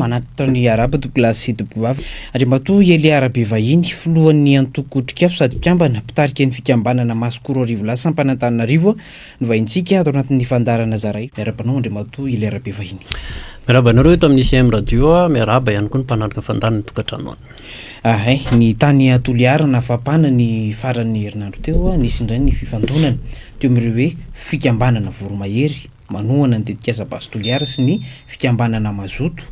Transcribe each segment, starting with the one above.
Manatitra ny arahaba tompokolahy sy tompokovavy. Andriamatoa Elia Rabevahiny, filohan'ny antoko Otrikafo sady mpikambana, mpitarika ny fikambanana Masikoro Arivolahy sampana Antananarivo no vahintsika ato anatin'ny fandaharana Zaray. Miarahaba anao Andriamatoa Elia Rabevahiny. Miarahaba anareo eto amin'ny ICM Radio, miarahaba ihany koa ny mpanaraka fandaharana ny tokantrano any. Ahay, ny tany Toliara nafapana ny faran'ny herinandro teo, nisy indray ny fifandonana teo amin'ireo hoe fikambanana Voromahery manohana ny tetikasa Base Toliara sy ny fikambanana Mazoto.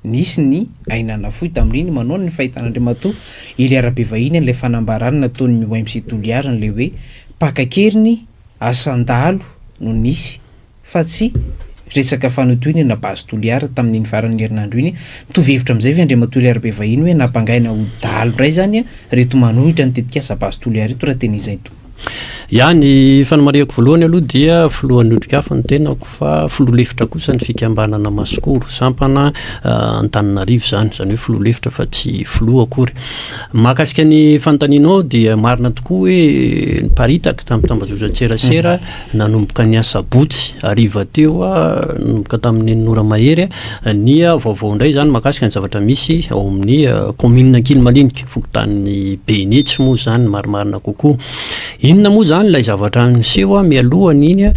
Nisy ny aina nafoy tamin'iny manao ny fahitan'Andriamatoa Elia Rabevahiny an'ilay fanambarana nataon'ny OMC Toliara an'ilay hoe mpaka an-keriny asan-dahalo no nisy fa tsy resaka fanotohinana Base Toliara tamin'iny faran'ny herinandro iny. Mitovy hevitra amin'izay ve Andriamatoa Elia Rabevahiny hoe nampangaina ho dahalo indray izany ireto manohitra ny tetikasa Base Toliara ireto raha tena izay toa? Ya, ny fanamarihako voalohany aloha dia filohan'ny Otrikafo ny tenako fa filoha lefitra kosa ny fikambanana Masikoro, sampana Antananarivo izany, izany hoe filoha lefitra fa tsy filoha akory. Mahakasika ny fanontanianao dia marina tokoa hoe niparitaka tamin'ny tambajotran-tserasera nanomboka ny asabotsy hariva teo, nanomboka tamin'ny enina ora mahery ny vaovao indray izany mahakasika ny zavatra misy ao amin'ny kaominina Ankilimalinike. Fokontanin'i Benetsy moa izany marimarina kokoa. Inona moa izany ilay zavatra niseho mialohan'iny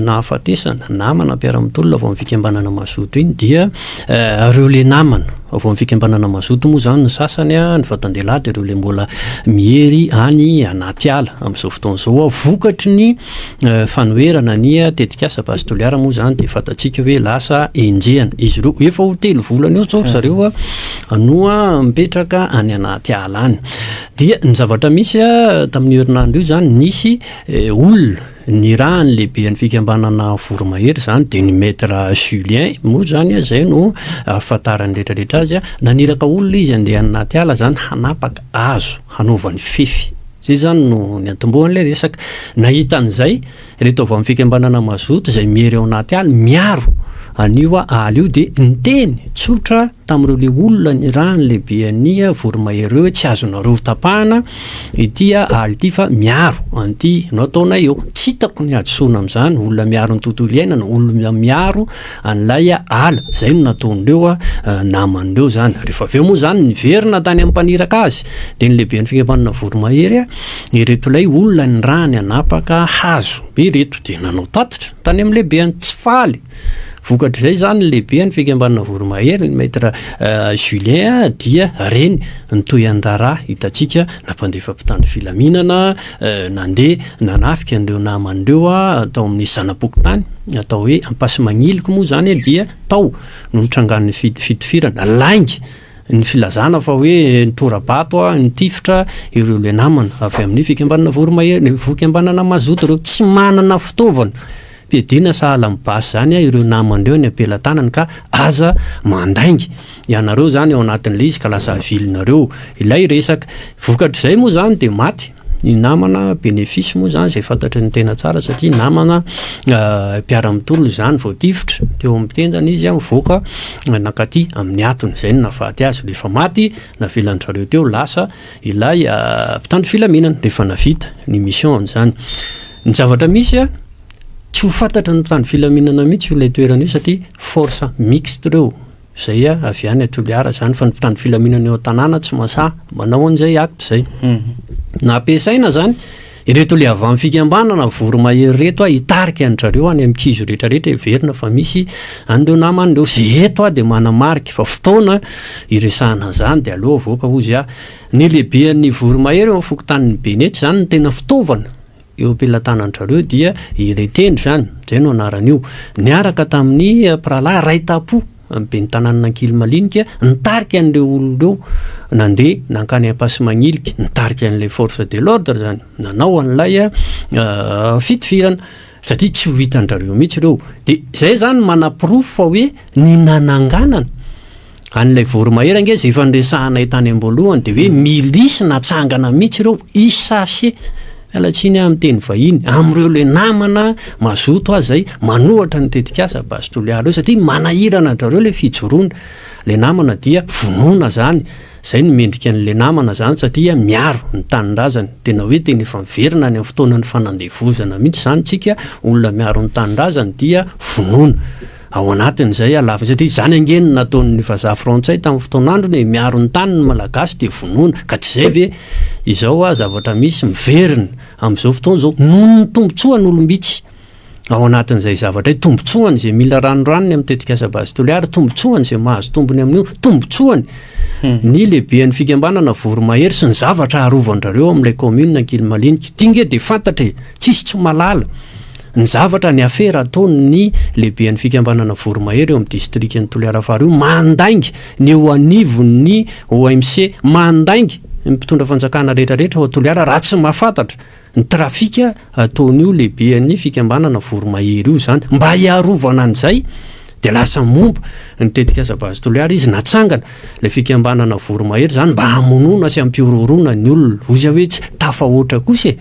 nahafatesana namana mpiara-mitolona avy ao amin'ny fikambanana Mazoto iny dia ireo le namana avy ao amin'ny fikambanana Mazoto moa izany ny sasany, ny vatan-dehilahy dia ireo le mbola miery any anaty ala amin'izao fotoana izao vokatry ny fanoherana ny tetikasa Base Toliara moa izany dia fantatsika hoe lasa enjehina izy ireo. Efa ho telo volana eo izao ry zareo no mipetraka any anaty ala any. Dia ny zavatra misy tamin'io herinandro io izany nisy olona nirahan'ny lehiben'ny fikambanana Voromahery izany dia ny maître Julien moa izany izay no ahafantaran'ny rehetrarehetra azy, naniraka olona izy handeha any anaty ala izany hanapaka hazo hanaovany fefy. Izay izany no niantombohan'ilay resaka. Nahita an'izay ireto avy amin'ny fikambanana Mazoto izay miery ao anaty ala, miaro an'io ala io dia niteny tsotra tamin'ireo le olona nirahan'ny lehiben'ny voromahery ireo hoe tsy azonareo tapahana ity ala ity fa miaro an'ity no ataonay eo. Tsy hitako ny hadisoana amin'izany, olona miaro ny tontolo iainana, olona miaro an'ilay ala, izay no nataon'ireo namany ireo izany. Rehefa avy eo moa izany niverina tany amin'ny mpaniraka azy, dia ny lehiben'ny fikambanana Voromahery, ireto ilay olona nirahany hanapaka hazo ireto dia nanao tatitra tany amin'ny lehibeny, tsy faly. Vokatr'izay izany ny lehiben'ny fikambanana Voromahery, ny maître Julien dia reny nitohy an-draharaha hitantsika nampandefa mpitandro filaminana, Nandeha nanafika an'ireo namany ireo tao amin'ny zana-pokontany atao hoe Ampasimagniliko moa izany dia tao no nitrangan'ny fitifirana. Lainga ny filazana fa hoe nitora-bato, nitifitra ireo ilay namana avy amin'ny fikambanana Voromahery, ny fikambanana Mazoto ireo. Tsy manana fitaovana fiadiana sahala amin'ny basy izany ireo namany ireo any am-pelatanany ka aza mandainga. Ianareo izany ao anatin'ilay izy ka lasa avilinareo ilay resaka. Vokatr'izay moa izany dia maty ny namana bénéfice moa izany izay fantatry ny tena tsara satria namana mpiara-mitolona izany voatifitra teo amin'ny tendany izy mivoaka nankaty amin'ny atony. Izay no nahafaty azy. Rehefa maty navelan-dry zareo teo lasa ilay mpitandro filaminana rehefa navita ny mission-ny izany. Ny zavatra misy tsy ho fantatry ny mpitandro filaminana mihitsy io ilay toerana io satria force mixte ireo. Zay avy any Toliara zany fa ny mpitandro filaminana eo an-tanàna tsy masaha manao an'izay acte zay. Nampiasaina zany ireto le avy amin'ny fikambanana voromahery ireto a hitarika an-dry zareo any amin'ny kizo rehetrarehetra heverina fa misy an'ireo namany ireo. Zay eto aho dia manamarika fa fotoana hiresahana an'izany dia aleo avoaka hozy aho. Ny lehiben'ny voromahery eo amin'ny fokontanin'i Benetsy zany no tena fitaovana eo am-pelatanandry zareo dia i Retendry izany, izay no anaran'io, niaraka tamin'ny mpirahalahy iray tam-po amin'ny ben'ny tanànan'Ankilimalinika, nitarika an'ireo olona ireo nandeha nankany Ampasimagniliky, nitarika an'ilay force de l'ordre izany, nanao an'ilay fitifirana, satria tsy ho hitan-dry zareo mihitsy ireo. Dia izay izany manaporofo fa hoe ny nananganana An'ilay voromahery ange izay efa niresahanay tany am-boalohany dia hoe milisy natsangana mihitsy ireo i-sachet, miala tsiny aho amin'ny teny vahiny, amin'ireo ilay namana mazoto aza izay manohatra ny tetikasa Base Toliara io satria manahirana an-dRareo ilay fijoroana, ilay namana dia vonoina izany, izay no mendrika an'ilay namana izany satria miaro ny tanindrazany, tena hoe tena efa miverina any amin'ny fotoanan'ny fanandevozana mihitsy izany tsika, olona miaro ny tanindrazany dia vonoina. Ao anatin'izay lafiny satria izany ange no nataon'ny vazaha frantsay tamin'ny fotoan'androny e, miaro ny tany ny Malagasy dia vonoina, ka tsy izay ve izao a zavatra misy miverina amin'izao fotoana izao noho ny tombontsoan'olom-bitsy ao anatin'izay zavatra io, tombontsoany izay mila ranoranony amin'ny tetikasa Base Toliara, tombontsoany izay mahazo tombony amin'io, tombontsoany ny lehiben'ny fikambanana Voromahery sy ny zavatra arovan-drareo amin'ilay commune Ankilimalinike. Ity nge dia fantatra e, tsisy tsy mahalala. Ny zavatra, ny afera ataon'ny lehiben'ny fikambanana Voromahery eo amin'ny distrikan'i Toliara Fara io, mandainga ny eo anivon'ny OMC, mandainga ny mpitondra fanjakana rehetrarehetra ao Toliara raha tsy mahafantatra ny trafika ataon'io lehiben'ny fikambanana Voromahery io izany. Mba hiarovana an'izay dia lasa momba ny tetikasa Base Toliara izy, natsangana ilay fikambanana Voromahery izany mba hamonoana sy hampihorohoroana ny olona. Hoy izy hoe tsy tafahoatra kosa e!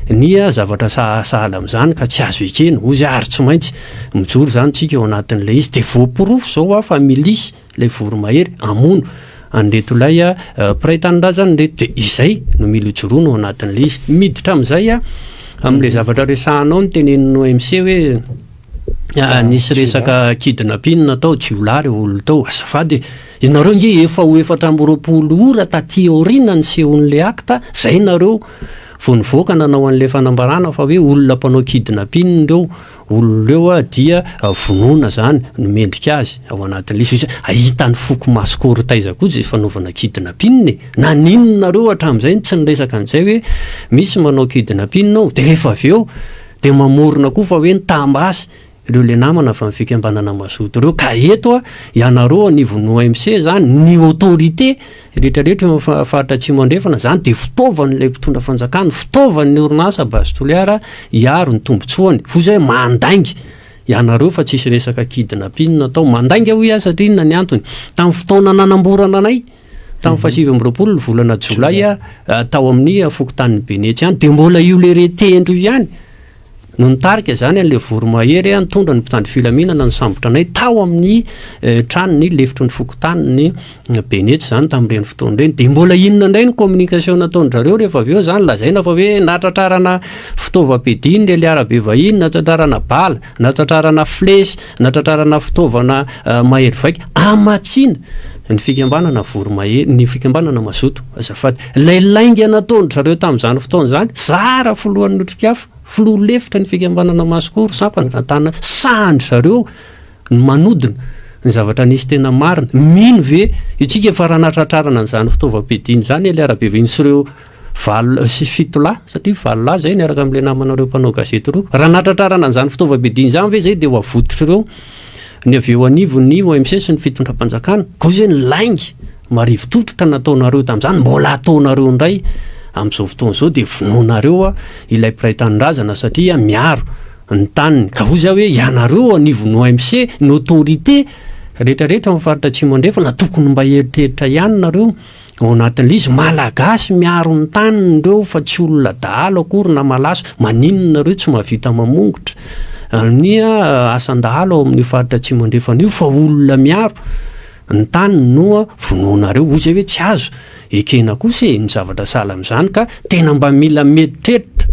Ny zavatra sahala amin'izany ka tsy azo ekena, hoy izy, ary tsy maintsy mijoro izany tsika ao anatin'ilay izy. Dia voaporofo izao fa milisy ilay voromahery hamono an'ireto ilay mpiray tanindrazana ireto. Dia izay no mila ijoroana ao anatin'ilay izy. Miditra amin'izay amin'ilay zavatra resahanao ny tenenin'ny OMC hoe nisy resaka kidnapping tao, jiolahy ireo olona tao. Azafady e! Ianareo nge efa ho 24 ora taty aoriana nisehoan'ilay acte, izay nareo Vao nivoaka nanao an'ilay fanambarana fa hoe olona mpanao kidnapping ireo olona ireo dia vonoina izany no mendrika azy ao anatin'ilay izy. Hitan'ny foko masikoro taiza koa izay fanaovana kidnapping e! Naninona nareo hatramin'izay no tsy niresaka an'izay hoe misy manao kidnapping ao? Dia rehefa avy eo dia mamorona koa fa hoe nitam-basy Ireo le namana avy amin'ny fikambanana mazoto ireo ka eto a ianareo anivon'ny OMC zany ny autorité rehetra rehetra eo amin'ny faritra Atsimo Andrefana zany dia fitaovan'ilay mpitondra fanjakana, fitaovan'ny orinasa Base Toliara hiaro ny tombotsoany. Voa zay hoe mandainga ianareo fa tsisy resaka kidnapping atao. Mandainga hoy aho satria inona ny antony? Tamin'ny fotoana nanamborana anay tamin'ny faha 29 ny volana jolay tao amin'ny fokontanin'i Benetsy ihany dia mbola io le retendro io ihany no nitarika izany an'ilay voromahery nitondra ny mpitandro filaminana nisambotra anay tao amin'ny tranon'ny lefitry ny fokontanin'i Benetsy izany tamin'ireny fotoana ireny. Dia mbola inona indray ny communication nataon-dry zareo rehefa avy eo izany? Lazaina fa hoe nahatratrarana fitaovam-piadiana ilay arabe vahiny, nahatratrarana bala, nahatratrarana flesy, nahatratrarana fitaovana mahery vaika. Hamatsiana ny fikambanana voromahery, ny fikambanana mazoto, azafady. Ilay lainga nataon-dry zareo tamin'izany fotoana izany, zara filohan'ny Otrikafo, filoha lefitra ny fikambanana Masikoro, sampana, Antananarivo, sahan-dry zareo ny manodina ny zavatra nisy tena marina. Mino ve isika fa raha nahatratrarana an'izany fitaovam-piadiana izany ilay arabe vahiny sy ireo valo sy fito lahy, satria valo lahy izay niaraka amin'ilay namanareo mpanao gazety ireo, raha nahatratrarana an'izany fitaovam-piadiana izany ve izay dia ho avototr'ireo ny avy eo anivon'ny OMC sy ny fitondram-panjakana? Koa izay ny lainga marivo tototra nataonareo tamin'izany mbola ataonareo indray amin'izao fotoana izao dia vonoinareo ilay mpiray tanindrazana satria miaro ny taniny. Ka hoy za hoe ianareo anivon'ny OMC, ny autorité rehetrarehetra ao amin'ny faritra Atsimo Andrefana tokony mba hieritreritra ihany nareo ao anatin'ilay izy. Malagasy miaro ny taniny ireo fa tsy olona dahalo akory na malaso. Maninona nareo tsy mahavita mamongotra ny asan-dahalo ao amin'io faritra Atsimo Andrefana io fa olona miaro ny taniny no vonoinareo. Hoy zay hoe tsy azo ekena kosa e ny zavatra sahala amin'izany ka tena mba mila mieritreritra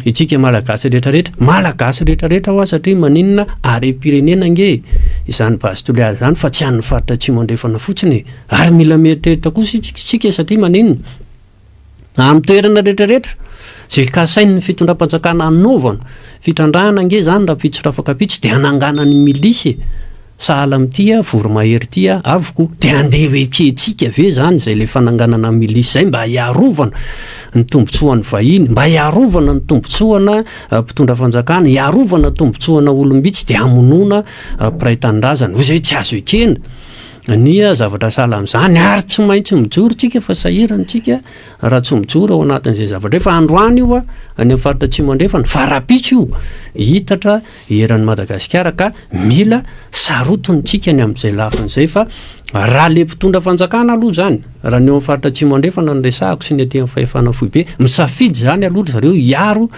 itsika Malagasy rehetrarehetra, Malagasy rehetrarehetra hoa satria maninona harem-pirenena ange izany Base Toliara izany fa tsy an'ny faritra Atsimo Andrefana fotsiny e, ary mila mieritreritra kosa itsika satria maninona Amin'ny toerana rehetrarehetra izay kasain'ny fitondram-panjakana hanaovana fitrandrahana ange izany rahampitso rafakampitso dia hananganany milisy e! Sahala amin'ity voromahery ity avokoa. Dia handeha ho ekentsika ve izany izay ilay fananganana milisy izay mba hiarovana ny tombontsoan'ny vahiny, mba hiarovana ny tombontsoana mpitondra fanjakana, hiarovana tombontsoana olom-bitsy dia hamonoana mpiray tanindrazana. Hoy izay hoe tsy azo ekena. Ny zavatra sahala amin'izany ary tsy maintsy mijoro tsika fa sahirana tsika raha tsy mijoro ao anatin'izay zavatra efa androany io any amin'ny faritra Atsimo Andrefana fa rahampitso io hitatra eran'i Madagasikara ka mila sarotiny tsika ny amin'izay lafiny izay fa raha le mpitondra fanjakana aloha izany raha ny eo amin'ny faritra Atsimo Andrefana no resahako sy ny aty amin'ny fahefana foibe misafidy izany aloha ry zareo hiaro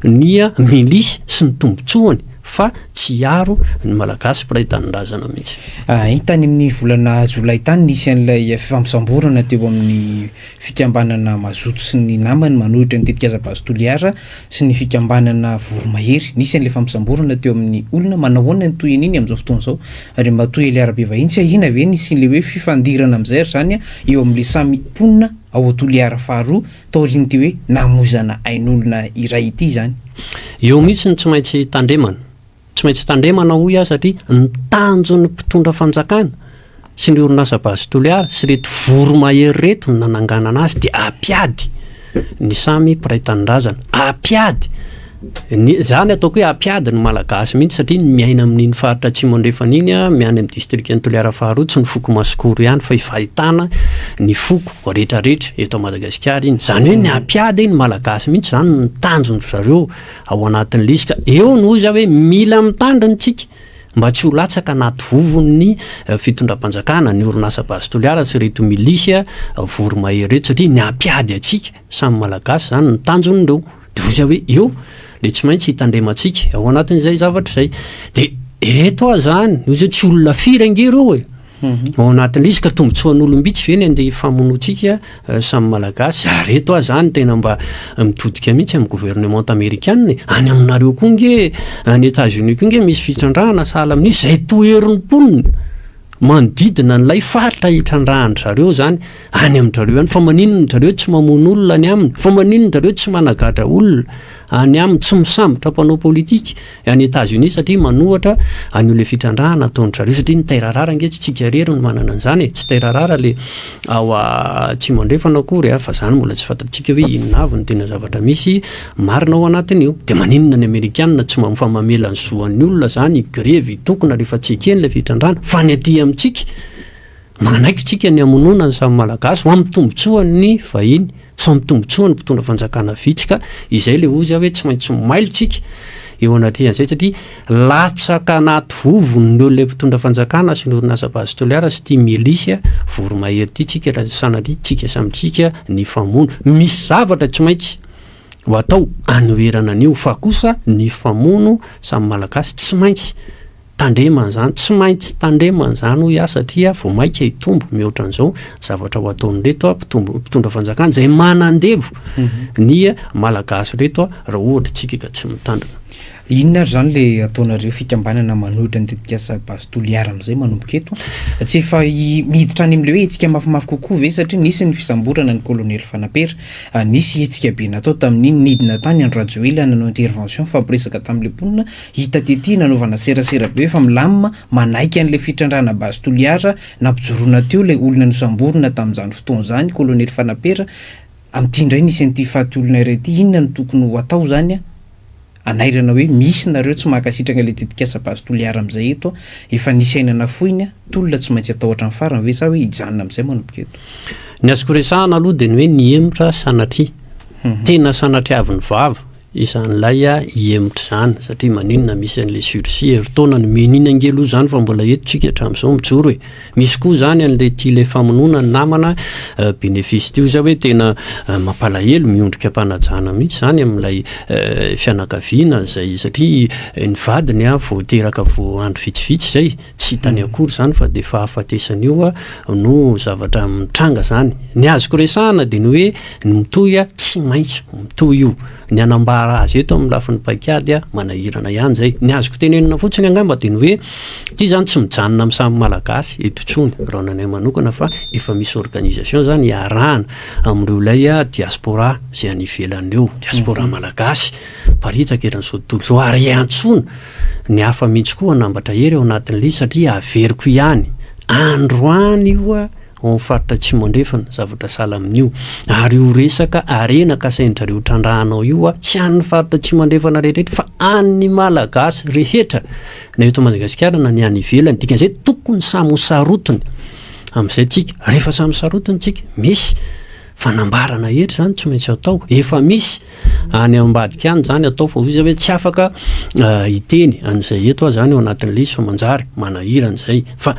ny milisy sy ny tombotsoany. fa tsy hiaro ny Malagasy mpiray tanindrazana mihitsy. Hita any amin'ny volana jolay tany nisy an'ilay fifampisamborana teo amin'ny fikambanana Mazoto sy ny namany manohitra ny tetikasa Base Toliara sy ny fikambanana Voromahery. Nisy an'ilay fampisamborana teo amin'ny olona. Manao ahoana ny tohin'iny amin'izao fotoana izao? Andriamatoa Elia Rabevahiny, tsy ahiana ve ny hisian'ilay hoe fifandirana amin'izay ary izany eo amin'ilay samy mponina ao Toliara faharoa taorian'ity hoe namoizana ain'olona iray ity izany? Eo mihitsy no tsy maintsy tandremana. Tsy maintsy tandremana hoy aho satria ny tanjon'ny mpitondra fanjakana sy ny orinasa Base Toliara sy ireto voromahery ireto no nananganana azy dia hampiady ny samy mpiray tanindrazana, hampiady ny, zany ataoko hoe hampiady ny Malagasy mihitsy satria ny miaina amin'iny faritra Atsimo Andrefana iny, miany amin'ny distrikan'i Toliara faharoa tsy ny foko Masikoro ihany fa efa ahitana ny foko rehetrarehetra eto Madagasikara iny, zany hoe ny hampiady ny Malagasy mihitsy zany no tanjon-dry zareo ao anatin'ilay izy ka eo no hoy za hoe mila mitandrina isika mba tsy ho latsaka anaty vovon'ny fitondram-panjakana, ny orinasa Base Toliara sy ireto milisy voromahery ireto satria ny hampiady antsika samy Malagasy izany no tanjon'ireo, de hoy za hoe eo le tsy maintsy hitandremantsika ao anatin'izay zavatra izay, de eto aho zany hoy za tsy olona firy ange ireo e! Ao anatin'ilay izy ka tombontsoan'olom-bitsy ve ny andeha hifamonoantsika samy Malagasy? Ary eto aho zany tena mba mitodika mihitsy amin'ny gouvernement amerikana e! Any aminareo koa nge, any Etats Unis koa nge misy fitrandrahana sahala amin'io, izay toherin'ny mponina manodidina an'ilay faritra hitrandrahan-dry zareo zany any amin-dry zareo any, fa maninona ry zareo tsy mamono olona any aminy? Fa maninona ry zareo tsy managadra olona any aminy, tsy misambotra mpanao politika? Any Etats Unis satria manohatra an'io le fitrandrahana ataon-dry zareo satria ny terre rare ange tsy tsika irery no manana an'izany e, tsy terre rare le ao atsimo andrefana akory a, fa zany mbola tsy fantatsika hoe inona avy no tena zavatra misy marina ao anatin'io. De maninona ny amerikana tsy mba mamela ny zo an'ny olona zany higrevy hitokona rehefa tsy ekeny le fitrandrahana fa ny aty amintsika Manaiky tsika ny hamonoana ny samy Malagasy ho amin'ny tombotsoan'ny vahiny sy ho amin'ny tombotsoan'ny mpitondra fanjakana vitsy ka izay le ozy aho hoe tsy maintsy mailo tsika eo anatrehan'izay satria latsaka anaty vovony ny olona mpitondra fanjakana sy ny orinasa Base Toliara sy ity milisy voromahery ity tsika raha sanatria tsika samy tsika ny famono. Misy zavatra tsy maintsy ho atao anoherana an'io fa kosa ny famono samy Malagasy tsy maintsy Tandremana izany, tsy maintsy tandremana izany hoy aho satria vao mainka hitombo mihoatra an'izao zavatra ho ataon'ireto mpitombo mpitondra fanjakana izay manandevo ny Malagasy ireto raha ohatra isika ka tsy mitandrina. Inona ary izany ilay ataonareo fikambanana manohitra ny tetikasa Base Toliara amin'izay manomboka eto? Tsy efa miditra any amin'ilay hoe hetsika mafimafy kokoa ve satria nisy ny fisamborana ny kolonely Fanapera, nisy hetsika be natao tamin'iny, nidina tany Andry Rajoelina nanao intervention nifampiresaka tamin'ilay mponina, Hita tety nanaovana serasera be fa milamina, manaiky an'ilay fitrandrahana base Toliara nampijoroana teo ilay olona nosamborina tamin'izany fotoana izany, Kolonely Fanapera, amin'ity indray nisy an'ity faty olona iray ity, inona no tokony ho atao izany hanairana hoe misy nareo tsy mankasitraka ilay tetikasa base Toliara amin'izay eto, efa nisy aina nafoiny, tolona tsy maintsy atao hatramin'ny farany ve sa hoe hijanona amin'izay manomboka eto? Ny azoko resahana aloha dia ny hoe nihemotra sanatria, tena sanatriavin'ny vava, Isan'ilay hihemotra izany satria maninona misy an'ilay sursis herintaona no menina ange aloha izany fa mbola eto tsika hatramin'izao mijoro e! Misy koa izany an'ilay ity ilay famonoana ny namana bénéfice ity hoy za hoe tena mampalahelo miondrika am-panajana mihitsy izany amin'ilay fianakaviana izay satria ny vadiny vao teraka vao andro vitsivitsy izay Tsy hitany akory izany fa dia fahafatesana io no zavatra mitranga izany. Ny azoko resahana dia ny hoe ny mitohy tsy maintsy mitohy io. Ny hanambara azy eto amin'ny lafiny paikady manahirana ihany izay. Ny azoko tenenina fotsiny angamba dia ny hoe ity izany tsy mijanona amin'ny samy Malagasy eto intsony raha ny anay manokana fa efa misy organisation izany iarahana amin'ireo ilay diaspora izay any ivelany ireo, diaspora malagasy miparitaka eran'izao tontolo izao ary iantsoana Ny hafa mihitsy koa hanambatra hery ao anatin'ilay izy satria averiko ihany, androany io ao amin'ny faritra Atsimo Andrefana, zavatra sahala amin'io. Ary io resaka harena kasain-dry zareo trandrahana ao io tsy an'ny faritra Atsimo Andrefana rehetra fa an'ny Malagasy rehetra, na eto Madagasikara na ny any ivelany. Dikan'izay tokony samy ho sarotiny amin'izay tsika. Rehefa samy sarotiny tsika, misy fanambarana hery izany tsy maintsy atao. Efa misy. Any ambadika any zany atao fa hoy izy hoe tsy afaka hiteny an'izay eto aho zany ao anatin'ilay izy fa manjary manahirana izay fa.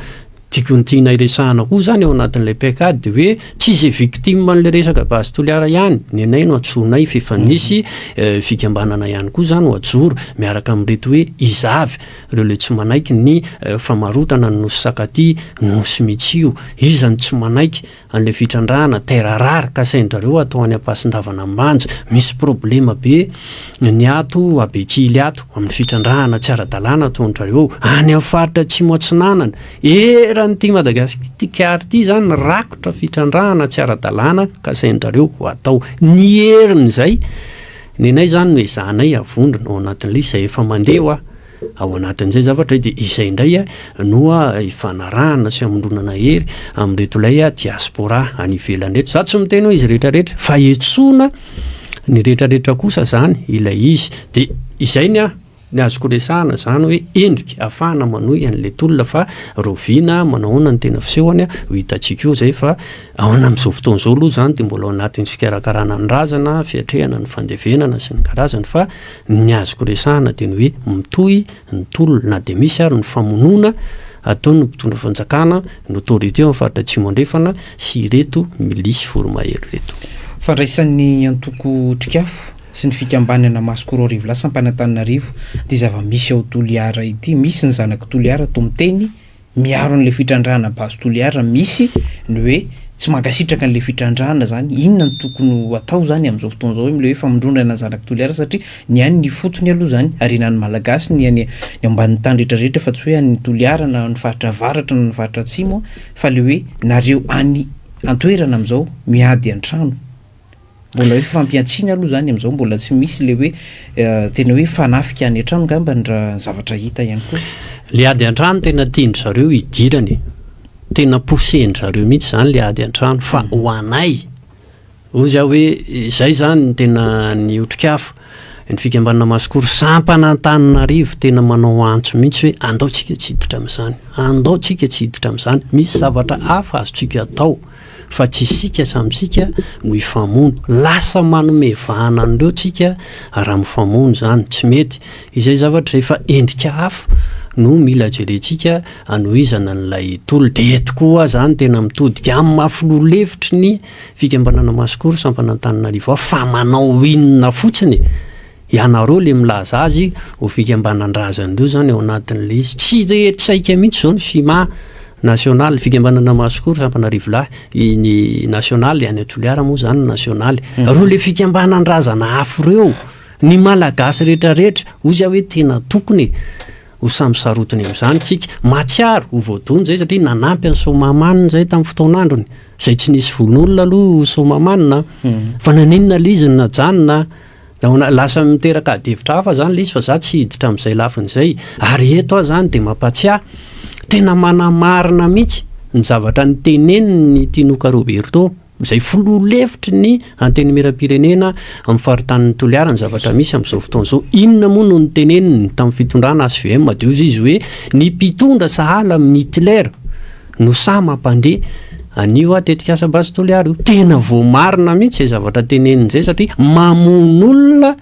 Tiako ny tiana hiresahana koa izany ao anatin'ilay paikady dia hoe tsy izay victime an'ilay resaka base Toliara ihany, ny anay no antsoinay fa efa nisy fikambanana ihany koa izany ho ajoro miaraka amin'ireto hoe iza avy ireo ilay tsy manaiky ny famarotana ny Nosy Sakatia, Nosy Mitsio, iza no tsy manaiky an'ilay fitrandrahana terre rare kasain-drareo atao any Ampasindavana Ambanja, misy problema be ny ato à Bekily ato amin'ny fitrandrahana tsy ara-dalàna ataon-drareo any amin'ny faritra Atsimo Atsinanana, eran'ity Madagasikara ity izany rakotra fitrandrahana tsy ara-dalàna kasain-drareo ho atao, ny herin'izay nenay izany no ezahanay avondrona ao anatin'ilay izy izay efa mandeha hoa. Ao anatin'izay zavatra dia izay indray no ifanarahana sy hamondronana hery amin'ireto ilay diaspora any ivelany ireto. Za tsy miteny hoe izy rehetra rehetra fa etsoina ny rehetra rehetra kosa zany ilay izy. Dia izay ny ahy, ny azoko resahana zany hoe endrika ahafahana manohy an'ilay tolona fa rahoviana, manao ahoana ny tena fisehony ho hitantsika eo izay fa ahoana amin'izao fotoana izao aloha zany dia mbola ao anatin'ny fikarakarana ny razana, fiatrehana ny fandevenana sy ny karazany fa Ny azoko resahana dia ny hoe mitohy ny tolona na dia misy ary ny famonoana ataon'ny mpitondra fanjakana, ny autorité ao amin'ny faritra Atsimo Andrefana sy ireto milisy voromahery ireto. Fandraisan'ny antoko Otrikafo sy ny fikambanana Masoko 2000 lahy sampana Antananarivo ity zava-misy ao Toliara ity. Misy ny zanak'i Toliara toa miteny miaro an'ilay fitrandrahana base Toliara, misy ny hoe tsy mankasitraka an'ilay fitrandrahana zany, inona no tokony ho atao zany amin'izao fotoana izao amin'ilay hoe famondronana ny zanak'i Toliara satria ny any ny ifotony aloha zany harenan'ny Malagasy ny any ny ambanin'ny tany rehetra rehetra fa tsy hoe any Toliara na ny faritra avaratra na ny faritra atsimo fa le hoe nareo any an-toerana amin'izao miady an-trano. Mbola hoe fifampihantsiana aloha izany amin'izao, mbola tsy misy ilay hoe tena hoe fanafika any an-trano angamba ny raha ny zavatra hita ihany koa. Le ady an-trano tena tian-dry zareo hidirana e! Tena pousser-ndry zareo mihitsy izany le ady an-trano fa ho anay, hozy aho hoe izay izany ny tena ny otrikafo, ny fikambanana Masikoro sampana Antananarivo tena manao antso mihitsy hoe andao tsika tsy hiditra amin'izany, andao tsika tsy hiditra amin'izany, misy zavatra hafa azontsika atao. fa tsy isika samy isika no hifamono, lasa manome vahana an'ireo tsika raha mifamono izany, tsy mety izay zavatra izay fa endrika hafa no mila jerentsika hanohizana an'ilay tolona, dia eto koa aho izany tena mitodika amin'ny maha filoha lefitry ny fikambanana Masikoro sampana Antananarivo aho fa manao inona fotsiny e! Ianareo le milaza azy ho fikambanan-drazana ireo zany ao anatin'le izy. Tsy re tsaika mihitsy zao ny FIMA nasionaly, fikambanana Masikoro sampana Rivolahy, ny nasionaly any Toliara moa zany ny nasionaly. Ireo le fikambanan-drazana hafa ireo, ny Malagasy rehetra rehetra, hozy aho hoe tena tokony ho samy sarotiny amin'izany tsika. Mahatsiaro ho voadona zay satria nanampy an'i Soamahamanina zay tamin'ny fotoan'androny. Zay tsy nisy vono olona aloha Soamahamanina fa naninona le izy no najanona. Nahoana? Lasa miteraka adihevitra hafa zany le izy fa za tsy hiditra am'zay lafiny zay. Ary eto aho zany de mampatsiahy, tena manamarina mihitsy ny zavatra niteneniny Tinoka Roberto, izay filoha lefitry ny Antenimierampirenena amin'ny faritanin'i Toliara ny zavatra misy amin'izao fotoana izao. Inona moa no niteneniny tamin'ny fitondrana HVM? Dia hozy izy hoe ny mpitondra sahala amin'i Hitler no sahy mampandeha an'io tetikasa Base Toliara io. Tena voamarina mihitsy izay zavatra teneniny izay satria mamono olona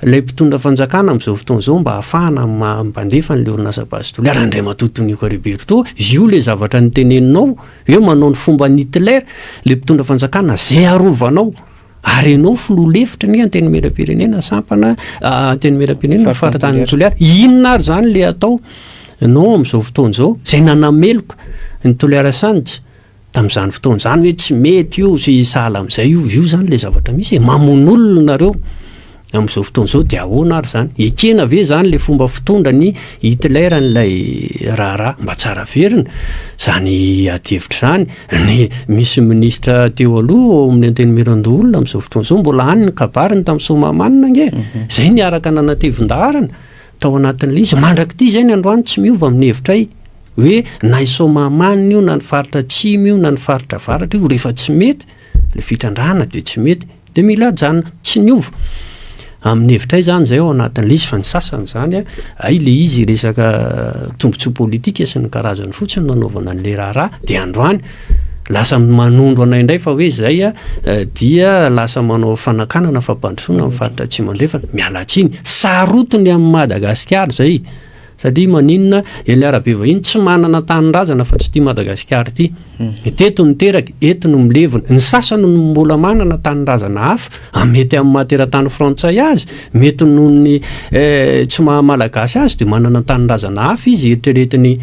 ilay mpitondra fanjakana amin'izao fotoana izao mba hahafahana mampandefa an'ilay orinasa Base Toliara. Andriamatoa Tonioko Roberto, io ilay zavatra noteneninao hoe manao ny fomban'i Hitler ilay mpitondra fanjakana izay arovanao. Ary ianao filoha lefitry ny Antenimierampirenena sampana Antenimierampirenena faritanin'i Toliara. Inona ary izany ilay atao nao amin'izao fotoana izao izay nanameloka ny Toliara Sands tamin'izany fotoana izany hoe tsy mety io sy sahala amin'izay io. Io izany ilay zavatra misy e. Mamono olona nareo amin'izao fotoana izao dia ahoana ary izany? Ekena ve izany ilay fomba fitondra ny Hitler an'ilay raharaha? Mba tsara averina izany adihevitra izany. Ny misy minisitra teo aloha ao amin'ny Antenimierandoholona amin'izao fotoana izao mbola any ny kabariny tamin'ny Soamahamanina ange. Izay niaraka nanatevin-daharana tao anatin'ilay izy. Mandrak'ity izay ny androany tsy miova amin'ny hevitray hoe na i Soamahamanina io na ny faritra atsimo io na ny faritra avaratra io rehefa tsy mety ilay fitrandrahana dia tsy mety. Dia mila ajanona. Tsy niova. Amin'ny hevitray izany izay ao anatin'ilay izy fa ny sasany izany a, hay ilay izy resaka tombontsoa politika sy ny karazany fotsiny no anaovana an'ilay raharaha dia androany lasa manondro anay indray fa hoe izay a dia lasa manao fanakanana fampandrosoana amin'ny faritra Atsimo Andrefana. Miala tsiny. Sarotiny amin'i Madagasikara izay. Satria maninona eny Arabevahiny tsy manana tanindrazana fa tsy ity Madagasikara ity. Teto no teraka, eto no milevina. Ny sasany no mbola manana tanindrazana hafa, mety amin'ny maha teratany frantsay azy, mety noho ny tsy maha malagasy azy dia manana tanindrazana hafa izy eritreretiny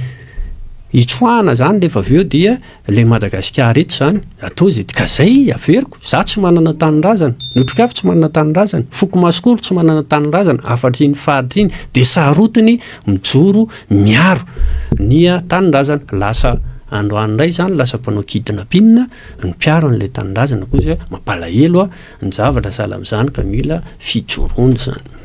hitsoahana izany rehefa avy eo dia Ilay Madagasikara eto izany, atao izay, ka zay averiko, za tsy manana tanindrazana, ny Otrikafo tsy manana tanindrazana, foko Masikoro tsy manana tanindrazana afa-tsy iny faritra iny, dia sarotiny mijoro miaro ny tanindrazana, lasa androany indray izany lasa mpanao kidnapping ny mpiaro an'ilay tanindrazana kosa mampalahelo ny zavatra sahala amin'izany ka mila fijoroana izany.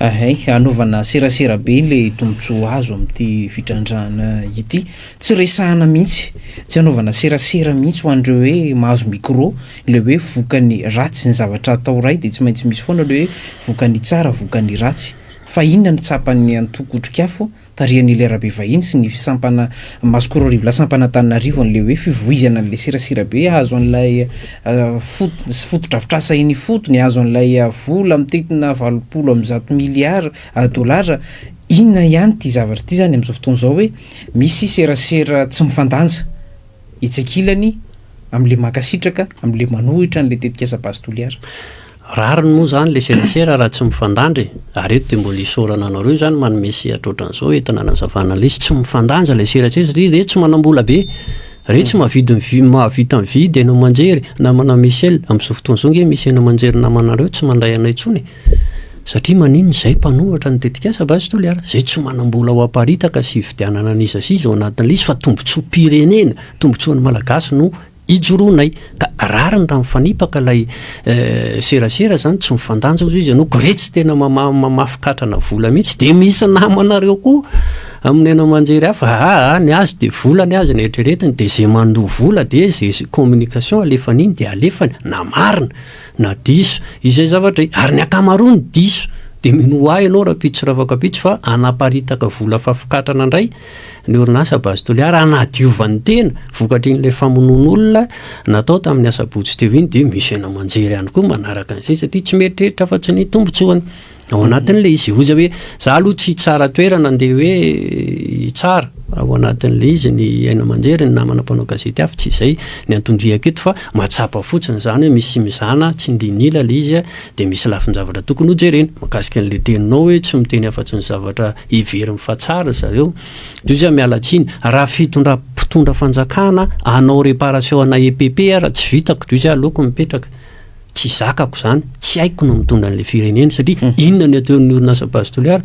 Hay, hanaovana serasera be ilay tombontsoa azo amin'ity fitrandrahana ity. Tsy resahana mihitsy, tsy hanaovana serasera mihitsy ho an'ireo hoe mahazo micro, ilay hoe vokany ratsy ny zavatra atao iray dia tsy maintsy misy foana ilay hoe vokany tsara, vokany ratsy. Fa inona no tsapan'ny antoko Otrikafo tarihan'i Elia Rabevahiny sy ny sampana Masikoro Arivolahy sampana Antananarivo an'ilay hoe fivoizana an'ilay serasera be hahazo an'ilay fot- fotodrafitrasa eny ifotony, hahazo an'ilay vola mitentina 180 miliara dolara. Inona ihany ity zavatra ity izany amin'izao fotoana izao hoe misy serasera tsy mifandanja etsy ankilany amin'ilay mankasitraka, amin'ilay manohitra an'ilay tetikasa Base Toliara. Rariny moa izany ilay serasera raha tsy mifandanja e! Ary eto dia mbola isaorana anareo izany manome sehatra ohatran'izao entina hanazavana an'ilay izy. Tsy mifandanja ilay serasera satria iretsy manam-bola be, iretsy mahavidy mivi- mahavita mividy haino aman-jery, namana Michel, amin'izao fotoana izao ange misy haino aman-jery namanareo tsy mandray anay intsony e! Satria maninona izay mpanohatra ny tetikasa Base Toliara, izay tsy manam-bola ho aparitaka sy hividianana an'iza sy iza ao anatin'ilay izy fa tombontsoam-pirenena, tombontsoan'ny Malagasy no ijoroanay ka rariny raha mifanipaka ilay serasera zany tsy mifandanja ozy izy ianao ko re tsy tena mamafy katrana vola mihitsy de misy namanareo koa amin'ny haino aman-jery hafa aa ny azy de vola ny azy ny eritreretiny de ze mandoa vola de ze communication alefany iny de alefany na marina na diso izay zavatra ary ny ankamaroany diso de minoa ahy ianao rahampitso sy rafakampitso fa hanaparitaka vola fafokatrana indray ny orinasa Base Toliara hanadiovany tena vokatr'in'ilay famonoan'olona natao tamin'ny asabotsy teo iny dia misy haino aman-jery ihany koa manaraka an'izay satria tsy mieritreritra afa-tsy ny tombontsoany ao anatin'ilay izy. Hoy izy hoe za aloha tsy tsara toerana andeha hoe hitsara ao anatin'ilay izy ny haino aman-jery ny namana mpanao gazety hafa, tsy izay ny anton-drihako eto fa mahatsapa fotsiny izany hoe misy mizana tsindrin'ila ilay izy dia misy lafin-javatra tokony hojerena mahakasika an'ilay teninao hoe tsy miteny afa-tsy ny zavatra heveriny fa tsara ry zareo. Dia hoy izy miala tsiny, raha fitondra mpitondra fanjakana hanao réparation ana EPP ara tsy vitako, dia hoy izy aleoko mipetraka, tsy zakako izany, tsy haiko ny mitondra an'ilay firenena satria inona ny ataon'ny orinasa Base Toliara?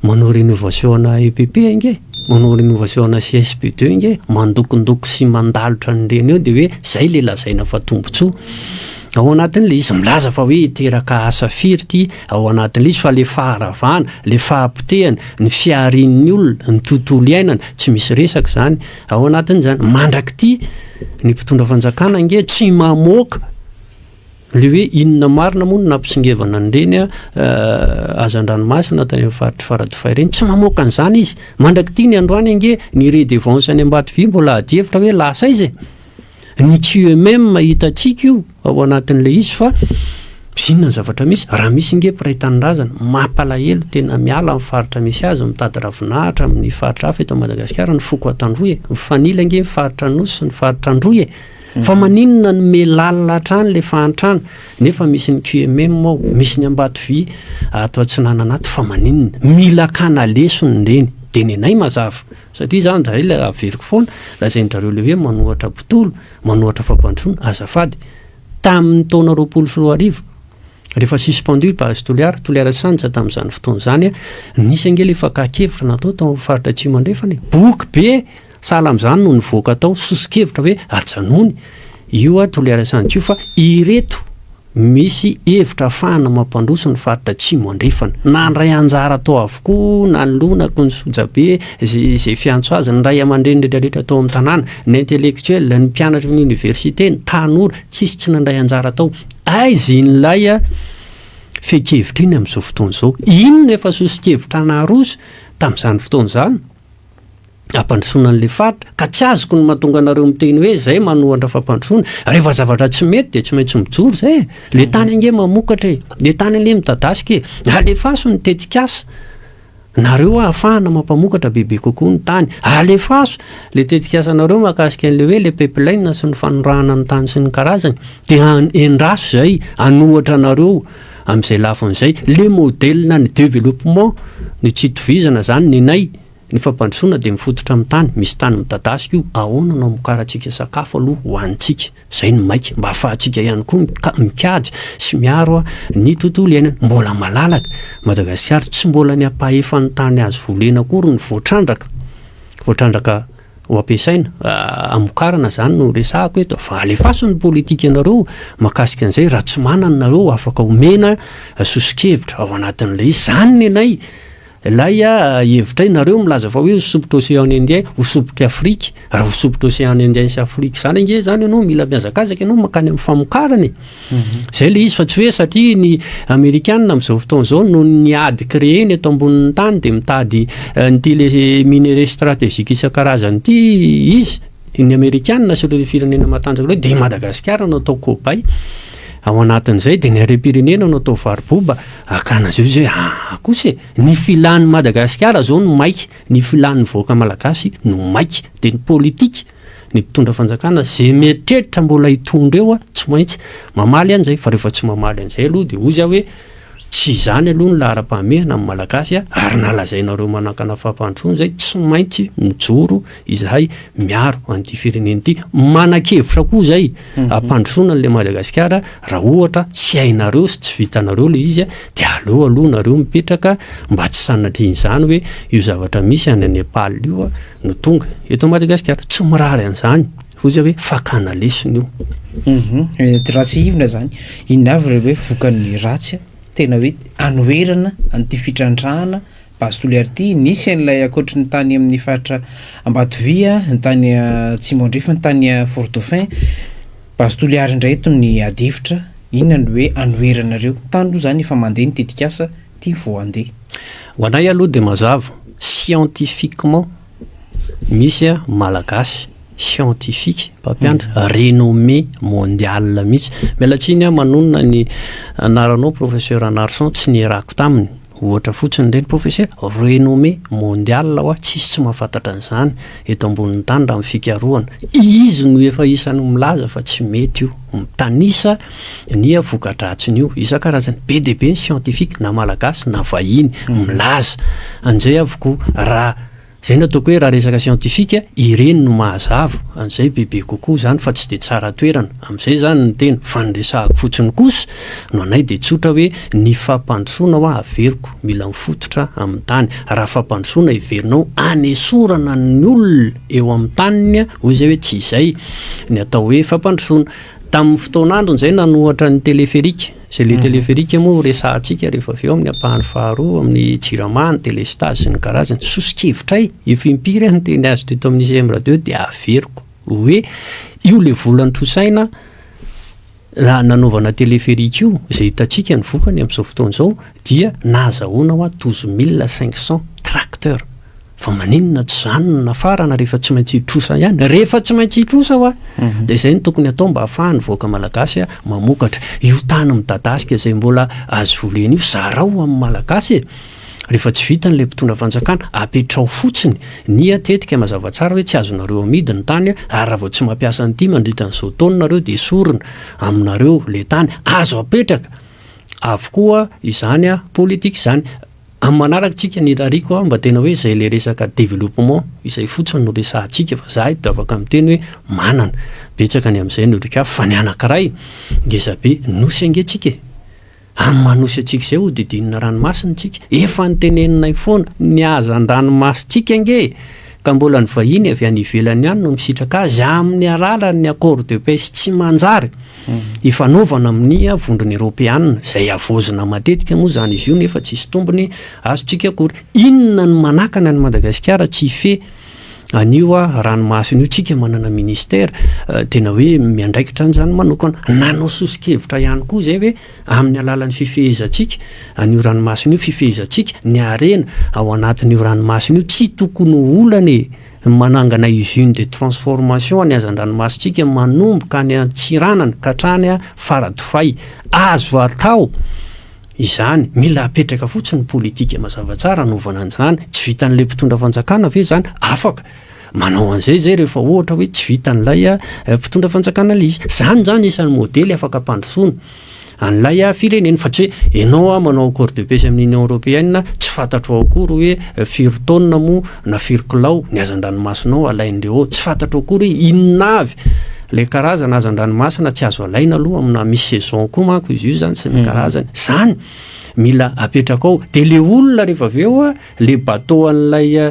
Manao rénovation ana EPP ange, manao rénovation ana CSP deux ange, mandokondoko sy mandalotra an'ireny eo dia hoe zay le lazaina fa tombontsoa. Ao anatin'ilay izy milaza fa hoe hiteraka asa firy ity ao anatin'ilay izy fa le faharavana, le fahapotehana, ny fiharian'ny olona, ny tontolo iainana, tsy misy resaka izany ao anatin'izany. Mandrak'ity ny mpitondra fanjakana ange tsy mamoaka le hoe inona marina moa no nampisingevana an'ireny hazan-dranomasina tany amin'ny faritr'i Faradofay ireny, tsy mamoaka an'izany izy. Mandrak'ity ny androany ange ny redevance any Ambatovy mbola adihevitra hoe lasa aiza e. Ny QMM hitantsika io ao anatin'ilay izy fa inona ny zavatra misy? Raha misy nge mpiray tanindrazana, mampalahelo tena miala amin'ny faritra misy azy, mitady ravinahitra amin'ny faritra hafa eto Madagasikara ny foko Antandroy e. Mifanila nge ny faritra Anosy sy ny faritra Androy e. Fa maninona no miha lalina hatrany ilay fahantrana nefa misy ny QMM ao, misy ny Ambatovy ato Atsinanana ato fa maninona? Mila akana lesona ireny. Dia nenay mazava. Satria izany dray ilay averiko foana, lazain-dRareo ilay hoe manohatra mpitolo, manohatra fampandrosoana, azafady. Tamin'ny taona 2020, rehefa suspendu Base Toliara, Toliara Sands tamin'izany fotoana izany, nisy ange ilay fakan-kevitra natao tao amin'ny faritra Atsimo Andrefana e. Boky be sahala amin'izany no nivoaka tao, soso-kevitra hoe ajanony io Toliara Sands io fa ireto Misy hevitra afahana mampandroso ny faritra Atsimo Andrefana. Nandray anjara tao avokoa na ny lonako, ny sojabe, izay fiantso azy, ny ray aman-dreny rehetra rehetra tao amin'ny tanàna, ny intellectuel, ny mpianatry ny université, ny tanora, tsisy tsy nandray anjara tao. Aiza in'ilay fehin-kevitra iny amin'izao fotoana izao? Inona efa soso-kevitra naroso tamin'izany fotoana izany? hampandrosoana an'ilay faritra, ka tsy azoko ny mahatonga anareo miteny hoe zay manohatra fampandrosoana, rehefa zavatra tsy mety dia tsy maintsy mijoro zay e, le tany ange mamokatra e, le tany anie midadasika e, alefaso ny tetikasa. Nareo ahafahana mampamokatra bebe kokoa ny tany. Alefaso le tetikasanareo mahakasika an'le hoe le pipeline sy ny fanondrahana ny tany sy ny karazany dia endraso izay hanohatra anareo amin'izay lafiny izay. Le modèle ny développement ny tsy itovizana zany nenay ny fampandrosoana dia mifototra amin'ny tany, misy tany midadasika io, ahoana no hamokarantsika sakafo aloha ho antsika? Izay no maika mba ahafahantsika ihany koa mikajy sy miaro ny tontolo iainana. Mbola malalaka Madagasikara, tsy mbola ny ampahefan'ny tany azo volena akory no voatrandraka, voatrandraka ho ampiasaina, hamokarana izany no resahako eto. Fa alefaso ny politikanareo mahakasika an'izay, raha tsy manana nareo afaka omena soso-kevitra ao anatin'ilay izy. Izany nenay. Ilay hevitra nareo milaza fa hoe ho sompitra océan Indien, ho sompitry Afrika, raha ho sompitra océan Indien sy Afrika izany ange izany ianao mila mihazakazaka ianao mankany amin'ny famokarana e. Zay le izy fa tsy hoe satria ny Amerikana amin'izao fotoana izao noho ny ady créer-ny eto ambonin'ny tany dia mitady an'ity le minerais stratégique isan-karazany ity izy, ny Amerikana sy ireo firenena matanjaka ireo dia i Madagasikara no atao cobaye ao anatin'izay dia ny harem-pirenena no atao varoboba. Hakana azy io izy hoe aa kosa e! Ny filan'i Madagasikara zao no maika, ny filan'ny vahoaka malagasy no maika, dia ny politika, ny mpitondra fanjakana ze mieritreritra mbola hitondra eo tsy maintsy mamaly an'izay, fa rehefa tsy mamaly an'izay aloha dia hozy aho hoe tsy izany aloha ny laharam-pahamehana amin'ny malagasy ary na lazainareo manakana fampandrosoana izay tsy maintsy mijoro izahay miaro an'ity firenena ity, manan-kevitra koa izay hampandrosoana an'ilay Madagasikara, raha ohatra tsy hainareo sy tsy vitanareo ilay izy dia aleo aloha nareo mipetraka mba tsy sanatrian'izany hoe io zavatra misy any Nepal io no tonga eto Madagasikara, tsy mirary an'izany hoy izy hoe fakana lesona io. Raha tsiahivina izany, inona avy ireo hoe vokany ratsy tena hoe anoherana an'ity fitrandrahana Base Toliara ity, nisy an'ilay ankoatry ny tany amin'ny faritra Ambatovia, ny tany Atsimo Andrefana, ny tany Fort Dauphin. Base Toliara indray eto ny ady hevitra, inona no hoe anoheranareo? Tany aloha izany efa mandeha ny tetikasa, ity vao handeha. Ho anay aloha dia mazava, scientifiquement misy Malagasy scientifique mpampianatra renommé mondial mihitsy, miala tsiny aho manonona ny anaranao professeur Narson tsy nierako taminy, Ohatra fotsiny ireny professeur, renommé mondial hoa, tsisy tsy mahafantatra an'izany eto ambonin'ny tany raha ny fikarohana. Izy no efa isan'ny milaza fa tsy mety io, mitanisa ny voka-dratsin'io isan-karazany. Be dia be ny scientifique na malagasy na vahiny milaza an'izay avokoa. Raha Izay no ataoko hoe raha resaka siantifika, ireny no mahazava an'izay bebe kokoa izany fa tsy dia tsara toerana amin'izay izany ny tena, fa ny resahako fotsiny kosa no anay dia tsotra hoe ny fampandrosoana hoa averiko mila mifototra amin'ny tany, raha fampandrosoana heverinao hanesorana ny olona eo amin'ny taniny hoy izay hoe tsy izay ny atao hoe fampandrosoana. Tamin'ny fotoan'androny izay nanohatra ny teleferika, izay le teleferika moa ho resahantsika rehefa avy eo amin'ny ampahany faharoa amin'ny jirama, ny delestazy sy ny karazany. Soso-kevitray, efa impiry aho niteny azy teto amin'ny ICM radio dia averiko hoe io le vola notrosaina raha nanaovana teleferika io, izay hitantsika ny vokany amin'izao fotoana izao dia nahazahoana hoa 12500 tracteurs. Fa maninona tsy izany no nafarana rehefa tsy maintsy hitrosa ihany? Rehefa tsy maintsy hitrosa hoa, dia izay no tokony atao mba ahafahan'ny vahoaka malagasy mamokatra. Io tany midadasika izay mbola azo volena io, zarao ho amin'ny malagasy e! Rehefa tsy vitany ilay mpitondra fanjakana, apetraho fotsiny ny tetika mazava tsara hoe tsy azonareo amidy ny tany ary raha vao tsy mampiasa an'ity mandritra an'izao taona nareo dia esorina aminareo ilay tany. Azo apetraka avokoa izany politika izany. Amin'ny manaraka tsika ny irariako a mba tena hoe izay le resaka développement izay fotsiny no resahantsika fa za eto afaka miteny hoe manana betsaka ny amin'izay ny otrikafo fa ny anankiray ngeza be nosy ange tsika e! Amin'ny maha nosy antsika izay hodidinina ranomasina tsika efa noteneninay foana ny hazan-dranomasintsika ange e! Ka mbola ny vahiny avy any ivelany ihany no misitraka azy amin'ny alalan'ny accord de pêche tsy manjary ifanaovana amin'ny vondrona eropeana, izay havaozina matetika moa izany izy io nefa tsisy tombony azontsika akory. Inona no manakana an'i Madagasikara tsy hifehy an'io ranomasina io? Tsika manana ministera tena hoe miandraikitra an'izany manokana. Nanao soso-kevitra ihany koa izay hoe amin'ny alalan'ny fifehezantsika an'io ranomasina io, fifehezantsika ny harena ao anatin'io ranomasina io, tsy tokony ho olana e, ny manangana usine de transformation ny hazandranomasintsika manomboka any Antsiranana ka hatrany Faradofay. Azo atao. Izany, mila apetraka fotsiny ny politika mazava tsara hanaovana an'izany, tsy vitan'ilay mpitondra fanjakana ve izany? Afaka manao an'izay izay rehefa ohatra hoe tsy vitan'ilay mpitondra fanjakana ilay izy. Izany izany isan'ny modely afaka ampandrosoana an'ilay firenena fa tsy hoe ianao a manao accord de paix amin'ny Union Européenne, tsy fantatrao akory hoe firy taonina moa na firy kilao ny hazan-dranomasinao alain'ireo ao, tsy fantatrao akory hoe inona avy ilay karazana hazan-dranomasina tsy azo alaina aloha amina misy saison koa manko izy io zany sy ny karazany, zany mila apetraka ao, de le olona rehefa avy eo a, le bateau an'ilay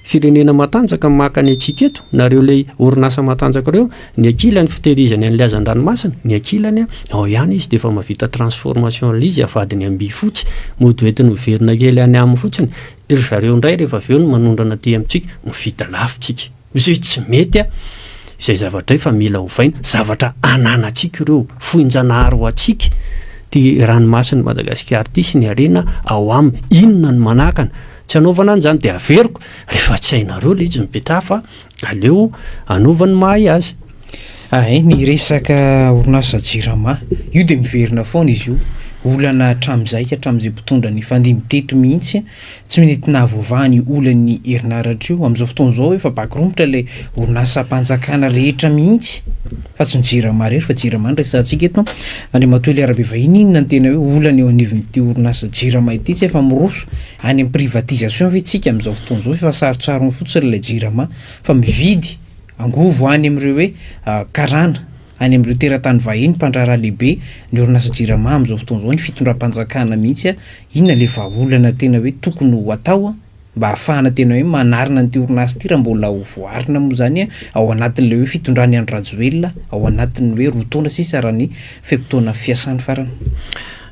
firenena matanjaka maka ny antsika eto, nareo le orinasa matanjaka reo, ny ankilany fitehirizany an'ilay hazan-dranomasina, ny ankilany ao ihany izy de efa mahavita transformation an'ilay izy avadiny am-bifotsy, mody hoentiny miverina kely any aminy fotsiny, ry zareo indray rehefa avy eo no manondrana aty amintsika, mividy lafo tsika. Misy hoe tsy mety a, izay zavatra izay fa mila ovaina, zavatra ananantsika ireo, foin-janahary ho antsika ity ranomasin'i Madagasikara ity sy ny harena ao aminy, inona no manakana tsy hanaovana an'izany, dia averiko rehefa tsy hainareo ilay izy mipetraha fa aleo anaovany mahay azy. Hay, ny resaka orinasa Jirama, io dia miverina foana izy io, olana hatramin'izay hatramin'izay mpitondra nifandimby teto mihitsy, tsy mety nahavoavaha ny olan'ny herinaratra io, amin'izao fotoana izao efa bakiromotra ilay orinasam-panjakana rehetra mihitsy fa tsy ny Jirama irery fa Jirama no resahantsika eto. Andriamatoa Elia Rabevahiny, inona no tena hoe olana eo anivon'ity orinasa Jirama ity, tsy efa miroso any amin'ny privatisation ve tsika amin'izao fotoana izao, efa sarotsarony fotsiny ilay Jirama fa mividy Angovo any amin'ireo hoe karana, any amin'ireo teratany vahiny, mpandraharaha lehibe, ny orinasa Jirama amin'izao fotoana izao, ny fitondram-panjakana mihitsy, inona ilay vahaolana tena hoe tokony ho atao mba hahafahana tena hoe manarina an'ity orinasa ity raha mbola ho voaarina moa izany ao anatin'ilay hoe fitondran'i Andry Rajoelina ao anatin'ny hoe roa taona sisa raha ny fe-potoana fiasany farany.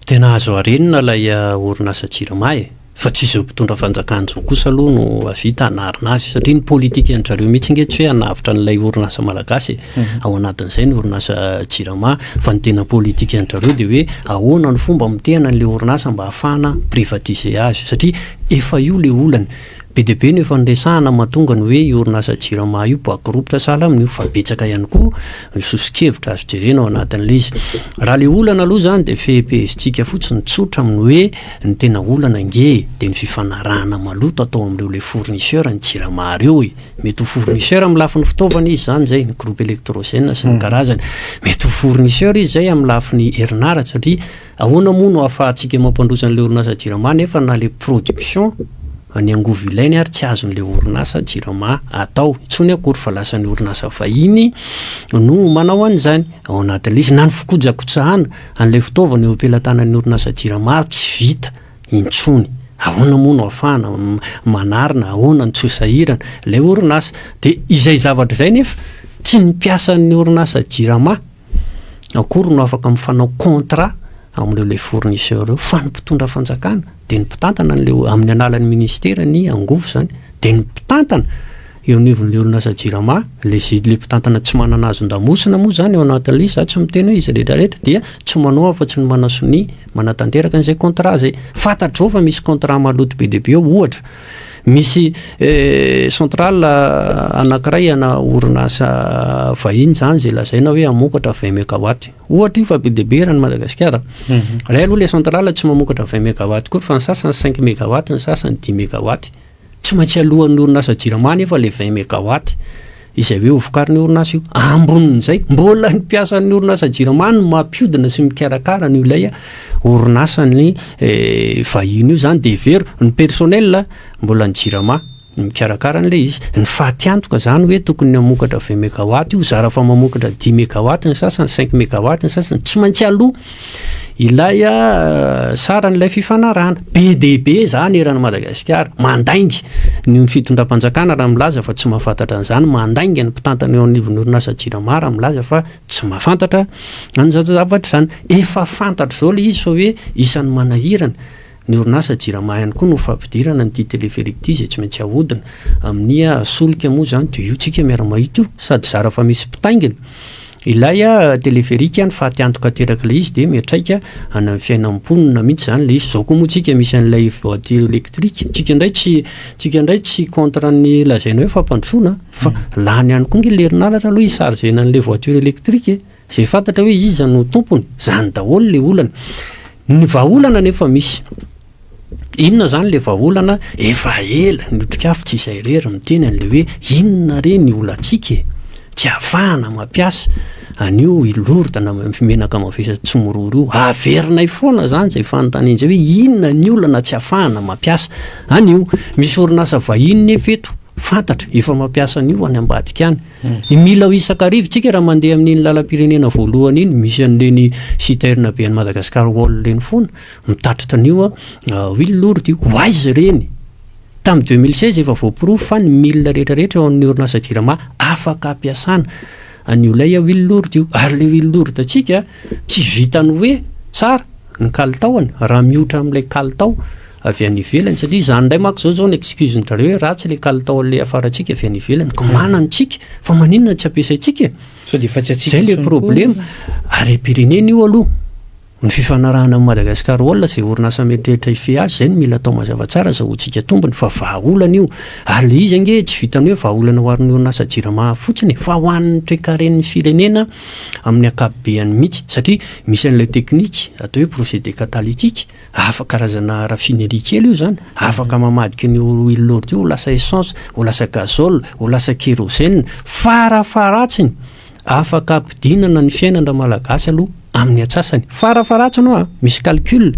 Tena azo arenina ilay orinasa Jirama e! Fa tsy izao mpitondra fanjakana izao kosa aloha no hahavita hanarina azy satria ny politikan-dry zareo mihitsy ange tsy hoe hanavotra an'ilay orinasa malagasy e, ao anatin'izay ny orinasa Jirama, fa ny tena politikan-dry zareo dia hoe ahoana ny fomba hamotehana an'ilay orinasa mba hahafahana privatiser azy satria efa io ilay olana. Be dia be no efa niresahana mahatonga ny hoe io orinasa Jirama io boakiropitra sahala amin'io fa betsaka ihany koa ny soso-kevitra azo jerena ao anatin'ilay izy. Raha ilay olana aloha izany dia fehipehezintsika fotsiny tsotra amin'ny hoe Ny tena olana ange e, dia ny fifanarahana maloto atao amin'ireo ilay fournisseur ny jirama ireo e. Mety ho fournisseur amin'ny lafiny fitaovana izy izany izay, ny groupe électrogène sy ny karazany. Mety ho fournisseur izy izay amin'ny lafiny herinaratra satria ahoana moa no ahafahantsika mampandroso an'ilay orinasa jirama nefa na ilay production ny angovo ilainy ary tsy azon'ilay orinasa jirama atao intsony akory fa lasa ny orinasa vahiny no manao an'izany ao anatin'ilay izy na ny fikojakotsahana An'ilay fitaovana eo am-pelatanan'ny orinasa Jirama tsy vita intsony. Ahoana moa no ahafahana manarina, ahoana no tsy ho sahirana ilay orinasa. Dia izay zavatra izay nefa tsy ny mpiasan'ny orinasa Jirama akory no afaka mifanao contrat amin'ireo ilay fournisseur ireo fa ny mpitondra fanjakana dia ny mpitantana an'ilay amin'ny alalan'ny ministera ny angovo izany dia ny mpitantana eo anivon'ilay orinasa Jirama, ilay zay ilay mpitantana tsy manana hazon-damosina moa izany ao anatin'ilay izy, za tsy miteny hoe izy rehetra rehetra dia tsy manao afa-tsy ny manasonia manatanteraka an'izay contrat izay. Fantatrao fa misy contrat maloto be dia be ao, ohatra misy centrale anankiray ana orinasa vahiny izany izay lazaina hoe hamokatra vingt megawatt, ohatra io fa be dia be eran'i Madagasikara. Ray aloha ilay centrale tsy mamokatra vingt megawatt akory fa ny sasany cinq megawatt, ny sasany dix megawatt. Tsy maintsy aloan'ny orinasa Jirama anefa ilay 20 megawatt izay hoe hovokarin'io orinasa io. Ambonin'izay, mbola ny mpiasan'ny orinasa Jirama no mampiodina sy mikarakara an'io ilay orinasan'ny vahiny io izany dia hevero ny personnel mbola ny Jirama no mikarakara an'ilay izy. Ny fatiantoka izany hoe tokony hamokatra 20 megawatt io, zara fa mamokatra dix megawatt ny sasany, cinq megawatt ny sasany, tsy maintsy aloa. Ilay saran'ilay fifanarahana. Be dia be izany eran'i Madagasikara. Mandainga ny fitondram-panjakana raha milaza fa tsy mahafantatra an'izany. Mandainga ny mpitantana eo anivon'ny orinasa Jirama raha milaza fa tsy mahafantatra an'izany zavatra izany. Efa fantatra izao ilay izy fa hoe isan'ny manahirana ny orinasa Jirama ihany koa no fampidirana an'ity téléphérique ity izay tsy maintsy ahodina amin'ny solika moa izany dia io tsika miara-mahita io sady zara fa misy mpitaingina Ilay téléphérique ny faty antoka aterak'ilay izy dia miantraika any amin'ny fiainan'ny mponina mihitsy izany ilay izy. Izao koa moa tsika misy an'ilay voiture électrique, tsika indray tsy tsika indray tsy contre ny lazaina hoe fampandrosoana fa lany ihany koa nge ilay herinaratra aloha hi-charger-na an'ilay voiture électrique e. Izay fantatra hoe iza no tompony, izany daholo ilay olana. Ny vahaolana anefa misy. Inona izany ilay vahaolana? Efa ela ny Otrikafo tsy izay irery miteny an'ilay hoe inona re ny olantsika e? Tsy ahafahana mampiasa an'io huile lourde na menaka mavesatra tsy miroro io. Averinay foana izany izay fanontaniana izay hoe inona ny olana tsy ahafahana mampiasa an'io? Misy orinasa vahiny nefa eto, fantatra, efa mampiasa an'io any ambadika any. Mila ho isak'arivo tsika raha mandeha amin'iny lalam-pirenena voalohany iny, misy an'ireny citerne be an'i Madagascar Oil ireny foana, mitatitra an'io huile lourde io. Ho aiza ireny? Tamin'ny 2016 efa voaporofo fa ny milina rehetra rehetra ao amin'ny orinasa Jirama afaka ampiasana an'io ilay huile lourde io. Ary ilay huile lourde antsika tsy vitan'ny hoe tsara ny kalitaony raha miotra amin'ilay kalitao avy any ivelany satria izany indray manko izao izao ny excuse-n-dry zareo hoe ratsy ilay kalitao an'ilay hafarantsika avy any ivelany ka manana antsika fa maninona no tsy ampiasaintsika e? Sao dia efa tsy antsika Izay ilay intsony koa. problema. Harem-pirenena io aloha. Ny fifanarahana amin'i Madagascar Oil izay orinasa mieritreritra hifehy azy izay no mila atao mazava tsara azahoantsika tombony fa vahaolana io. Ary ilay izy ange tsy vitan'ny hoe vahaolana ho an'ny orinasa Jirama fotsiny e, fa ho an'ny toekaren'ny firenena amin'ny ankapobeany mihitsy satria misy an'ilay teknika atao hoe procédé catalytique. Hafa karazana raffinerie kely io zany, afaka mamadika an'io huile lourde io ho lasa essence, ho lasa gazole, ho lasa kérosène, farafaharatsiny afaka ampidinana ny fiainan-dRamalagasy aloha amin'ny atsasany, farafaharatsiny hoa, misy calcul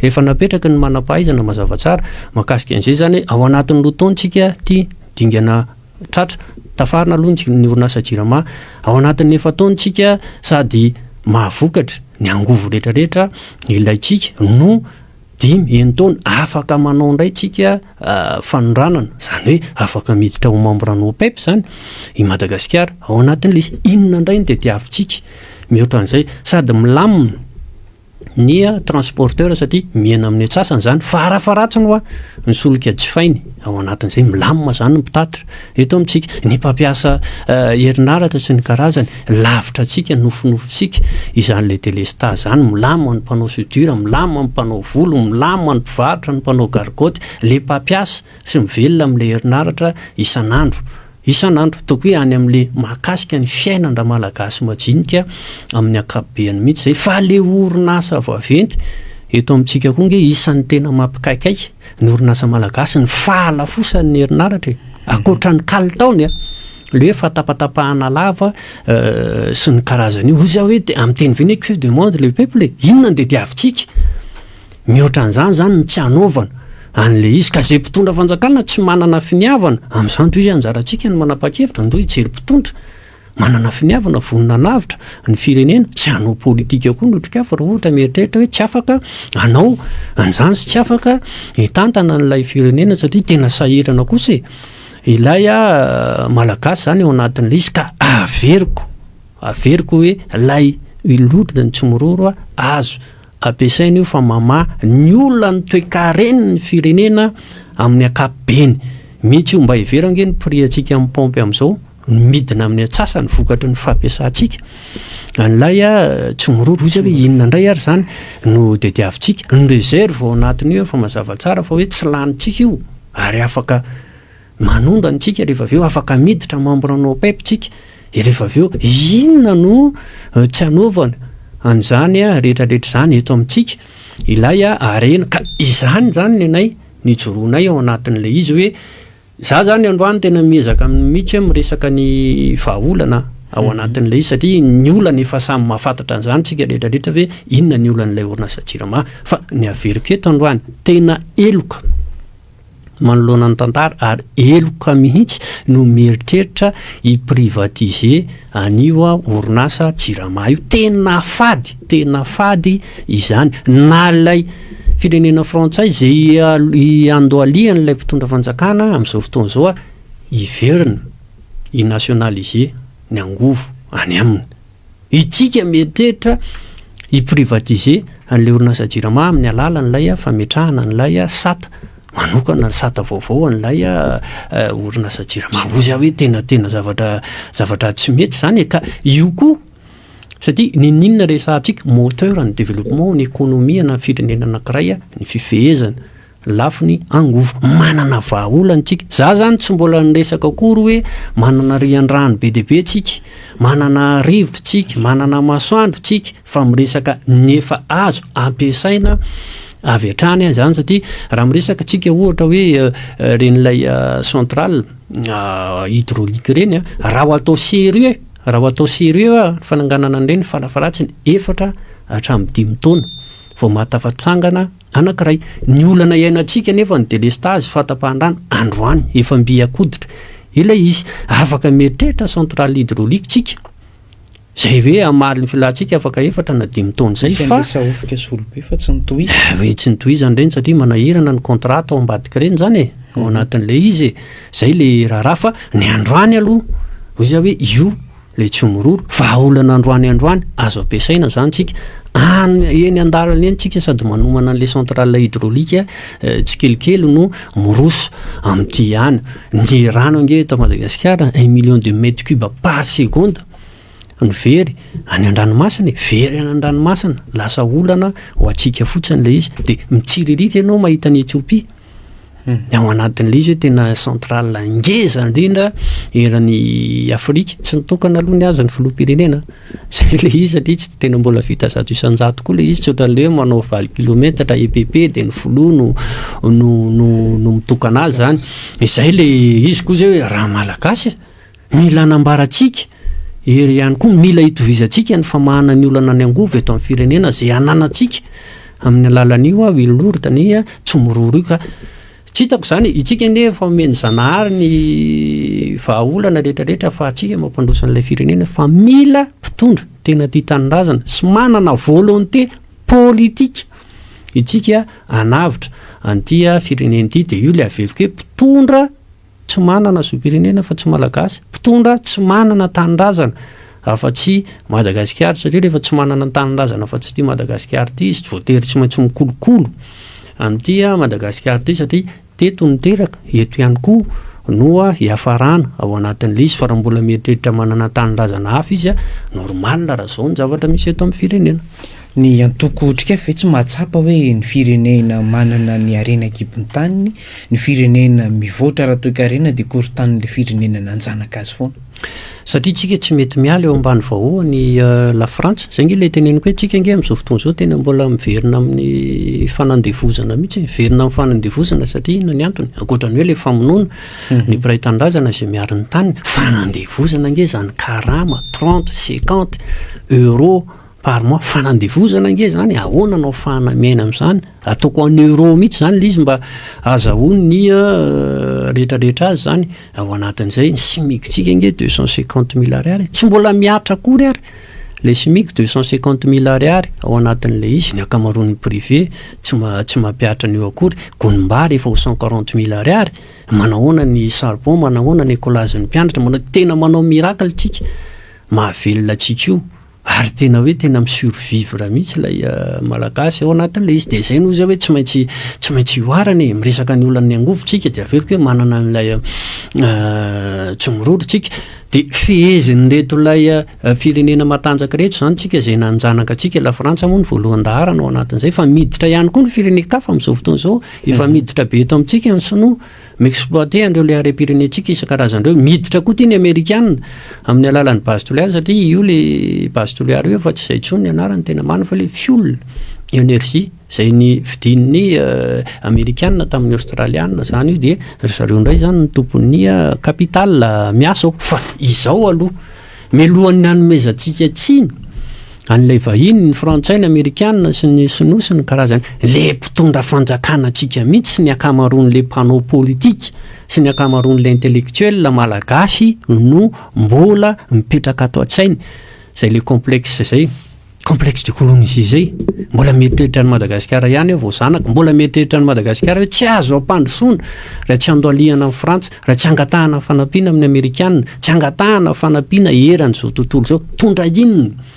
efa napetraky ny manam-pahaizana mazava tsara mahakasika an'izay zany hoe ao anatin'ny roa taona tsika ty dingana Tratra, tafarina aloha ny ny orinasa Jirama. Ao anatin'ny efa-taona tsika sady mahavokatra ny angovo rehetrarehetra ilaintsika no dimy, enin-taona afaka manao indray tsika fanondranana, izany hoe afaka miditra ho membre ny OPEP izany i Madagasikara ao anatin'ilay izy. Inona indray no tadiavintsika mihoatra an'izay? Sady milamina. ny transporteur satria mihena amin'ny antsasany izany, farafaharatsiny hoa ny solika jifainy ao anatin'izay, milamina izany ny mpitatitra eto amintsika, ny mpampiasa herinaratra sy ny karazany, lavitra antsika ny nofinofintsika izany ilay delestazy izany, milamina ny mpanao soudure, milamina ny mpanao volo, milamina ny mpivarotra, ny mpanao gargotte, ilay mpampiasa sy mivelona amin'ilay herinaratra isan'andro. Isan'andro, ataoko hoe any amin'le mahakasika ny fiainan-dRamalagasy majinika amin'ny ankapobeany mihitsy izay, fa le orinasa vaventy eto amintsika koa nge isan'ny tena mampikaikaika ny orinasa malagasy ny fahalafosan'ny herinaratra e, ankoatra ny kalitaony a, le hoe fahatapatapahana lava sy ny karazany io, hoy za hoe amin'ny teny vahiny hoe que demande le peuple e, inona no tadiavintsika? Mihoatra an'izany izany ny tsy hanaovana an'ilay izy. Ka izay mpitondra fanjakana tsy manana finiavana amin'izany toy izy anjarantsika ny manapa-kevitra, andeha hijery mpitondra manana finiavana, vonona hanavotra ny firenena, tsy hanao politika koa ny otrikafo raha ohatra mieritreritra hoe tsy afaka hanao an'izany sy tsy afaka hitantana an'ilay firenena satria tena sahirana kosa e. Ilay Malagasy izany ao anatin'ilay izy ka averiko, averiko hoe ilay lourde ny tsy miroro azo Ampiasaina io fa mamaha ny olan'ny toekaren'ny firenena amin'ny ankapobeny mihitsy io. Mba hevero ange ny prix antsika amin'ny paompy amin'izao no midina amin'ny antsasany vokatry ny fampiasantsika an'ilay tsy miroro. Hoy zay hoe inona indray ary izany no tediavintsika? Ny réserve ao anatin'io efa mazava tsara fa hoe tsy lanintsika io ary afaka Manondana tsika rehefa avy eo, afaka miditra membre ny OPEP tsika rehefa avy eo, inona no tsy hanaovana an'izany rehetra rehetra izany eto amintsika ilay harena, ka izany izany ny anay nijoroanay ao anatin'ilay izy hoe, za zany androany tena miezaka mihitsy hoe miresaka ny vahaolana ao anatin'ilay izy satria ny olana efa samy mahafantatra an'izany tsika rehetra rehetra hoe inona ny olan'ilay orinasa jirama, fa ny averiko eto androany tena heloka. manoloana ny tantara ary heloka mihitsy no mieritreritra hi privatiser an'io orinasa jirama io, tena fady, tena fady izany, na ilay firenena frantsay izay iandohalian'ilay mpitondra fanjakana amin'izao fotoana izao ary hiverina hi nationaliser ny angovo any aminy. Itsika mieritreritra hi-privatiser an'ilay orinasa Jirama amin'ny alalan'ilay fametrahana an'ilay sata manokana, sata vaovao an'ilay orinasa Jirama. Hoy aho hoe tena tena zavatra zavatra tsy mety izany e! Ka io koa satria n'inon'inona resahantsika, moteur ny développement ny économie ana firenena anankiray ny fifehezana. lafiny angovo. Manana vahaolana tsika. Za zany tsy mbola niresaka akory hoe manana rian-drano be dia be tsika, manana rivotra tsika, manana masoandro tsika fa miresaka ny efa azo ampiasaina avy hatrany aho zany satria raha miresaka tsika ohatra hoe ireny ilay centrale hydraulique ireny raha ho atao sérieux, raha ho atao sérieux ny fananganana an'ireny farafaharatsiny efatra hatramin'ny dimy taona vao mahatafatsangana anankiray. Ny olana iainantsika anefa ny délestage, fahatapahan-drano, androany efa mby an-koditra ilay izy. Afaka mieritreritra centrale hydraulique tsika, izay hoe hamaly ny filantsika afaka efatra na dimy taona izay fa. Nisy an'ilay sahofika sy volobe fa tsy nitohizana. Hoe tsy nitohizana ireny satria manahirana ny contrat tao ambadika ireny izany e, ao anatin'ilay izy e. Izay ilay raharaha fa ny androany aloha hoy za hoe io Ilay tsy miroro, vahaolana androany androany, azo ampiasaina izany tsika, any eny an-dalana eny tsika sady manomana an'ilay centrale hydraulique tsikelikely no miroso amin'ity ihany. Ny rano ange eto Madagasikara un million de mètre cube par seconde no very any an-dranomasina e, very any an-dranomasina, lasa olana ho antsika fotsiny ilay izy, dia mitsiriritra ianao mahita an'i Ethiopie. Ny ao anatin'ilay izy hoe tena centrale ngeza indrindra eran'i Afrika. Tsy nitokana aloha ny azy ny filoham-pirenena. Zay ilay izy satria tsy tena mbola vita 100% koa ilay izy. Tsy ohatran'ilay hoe manao valo kilometatra EPP dia ny filoha no no no no mitokana azy zany. Izay ilay izy koa zay hoe raha malagasy Mila anambarantsika ery ihany koa, mila itovizantsika ny famahana ny olana ny angovo eto amin'ny firenena izay ananantsika amin'ny alalan'io aho i Lourdes ny Tsomororo io ka tsy hitako izany, itsika anie efa omen'i Zanahary ny vahaolana rehetra rehetra ahafahantsika mampandroso an'ilay firenena fa mila mpitondra tena tia tanindrazana sy manana volonté politique itsika hanavotra an'ity firenena ity dia io ilay averiko hoe mpitondra Tsy manana zom-pirenena fa tsy Malagasy, mpitondra tsy manana tanindrazana afa-tsy Madagasikara satria rehefa tsy manana tanindrazana afa-tsy ity Madagasikara ity izy tsy voatery tsy maintsy mikolokolo an'ity Madagasikara ity satria teto no teraka, eto ihany koa no hiafarana ao anatin'ilay izy fa raha mbola mieritreritra manana tanindrazana hafa izy normal raha izao ny zavatra misy eto amin'ny firenena. Ny antoko Otrikafo ve tsy mahatsapa hoe ny firenena manana ny harena an-kibon'ny taniny, ny firenena mivoatra ara-toekarena dia korontanin'ilay firenena nanjanaka azy foana? Satria tsika tsy mety miala eo ambany vahohany la Frantsa, zay nge le teneniko hoe tsika nge amzao fotoana zao tena mbola miverina amin'ny fanandevozana mihitsy e, miverina amin'ny fanandevozana satria inona ny antony? Ankoatra ny hoe le famonoana ny mpiray tanindrazana izay miaro ny taniny, fanandevozana nge zany karama trente, cinquante euros par mois, fanandevozana ange zany, ahoana no ahafahana miaina am'zany? Ataoko en euro mihitsy zany le izy mba azahoany ny rehetrarehetra azy zany, ao anatin'izay ny SMIC-tsika ange deux cent cinquante mille ariary, tsy mbola mihatra akory ary le SMIC deux cent cinquante mille ariary ao anatin'le izy, ny ankamaroan'ny privé tsy ma- tsy mampihatra an'io akory, gonim-bary efa ho cent quarante mille ariary, manahoana ny charbon, manahoana ny écolage-n'ny mpianatra, manao tena manao miracle tsika mahavelona antsika io. Ary tena hoe tena mi-survivre mihitsy ilay Malagasy ao anatin'ilay izy. Dia izay no izy hoe tsy maintsy tsy maintsy ihoarana e. Miresaka ny olan'ny angovo tsika dia averiko hoe manana an'ilay tsy miroro tsika. Dia fehezin'ireto ilay firenena matanjaka ireto izany tsika izay nanjanaka antsika. La Frantsa moa no voalohan-daharana ao anatin'izay fa miditra ihany koa ny firenen-kafa amin'izao fotoana izao. Efa miditra be eto amintsika ny sinoa. Mi-exploiter an'ireo le harem-pirenentsika isan-karazany ireo. Miditra koa ity ny amerikana amin'ny alalan'ny base Toliara satria io le base Toliara io efa tsy izay intsony ny anarany tena marina fa le fuel energie izay ny vidian'ny amerikana tamin'ny aostraliana izany io dia ry zareo indray izany no tompon'ny capital miasa ao. Fa izao aloha Mialohan'ny hanomezantsika tsiny an'ilay vahiny, ny frantsay, ny amerikana sy ny sinoa sy ny karazany, le mpitondra fanjakana antsika mihitsy sy ny ankamaroan'le mpanao politika sy ny ankamaroan'le intellectuel malagasy no mbola mipetraka ato an-tsainy zay le complexe zay. Complexe de colonisé zay. Mbola mieritreritra an'i Madagasikara ihany aho vao zanaka, mbola mieritreritra an'i Madagasikara hoe tsy azo ampandrosoana raha tsy andohalihana amin'i Frantsa, raha tsy angatahana fanampiana amin'ny Amerikana, tsy angatahana fanampiana eran'izao tontolo izao. Mitondra inona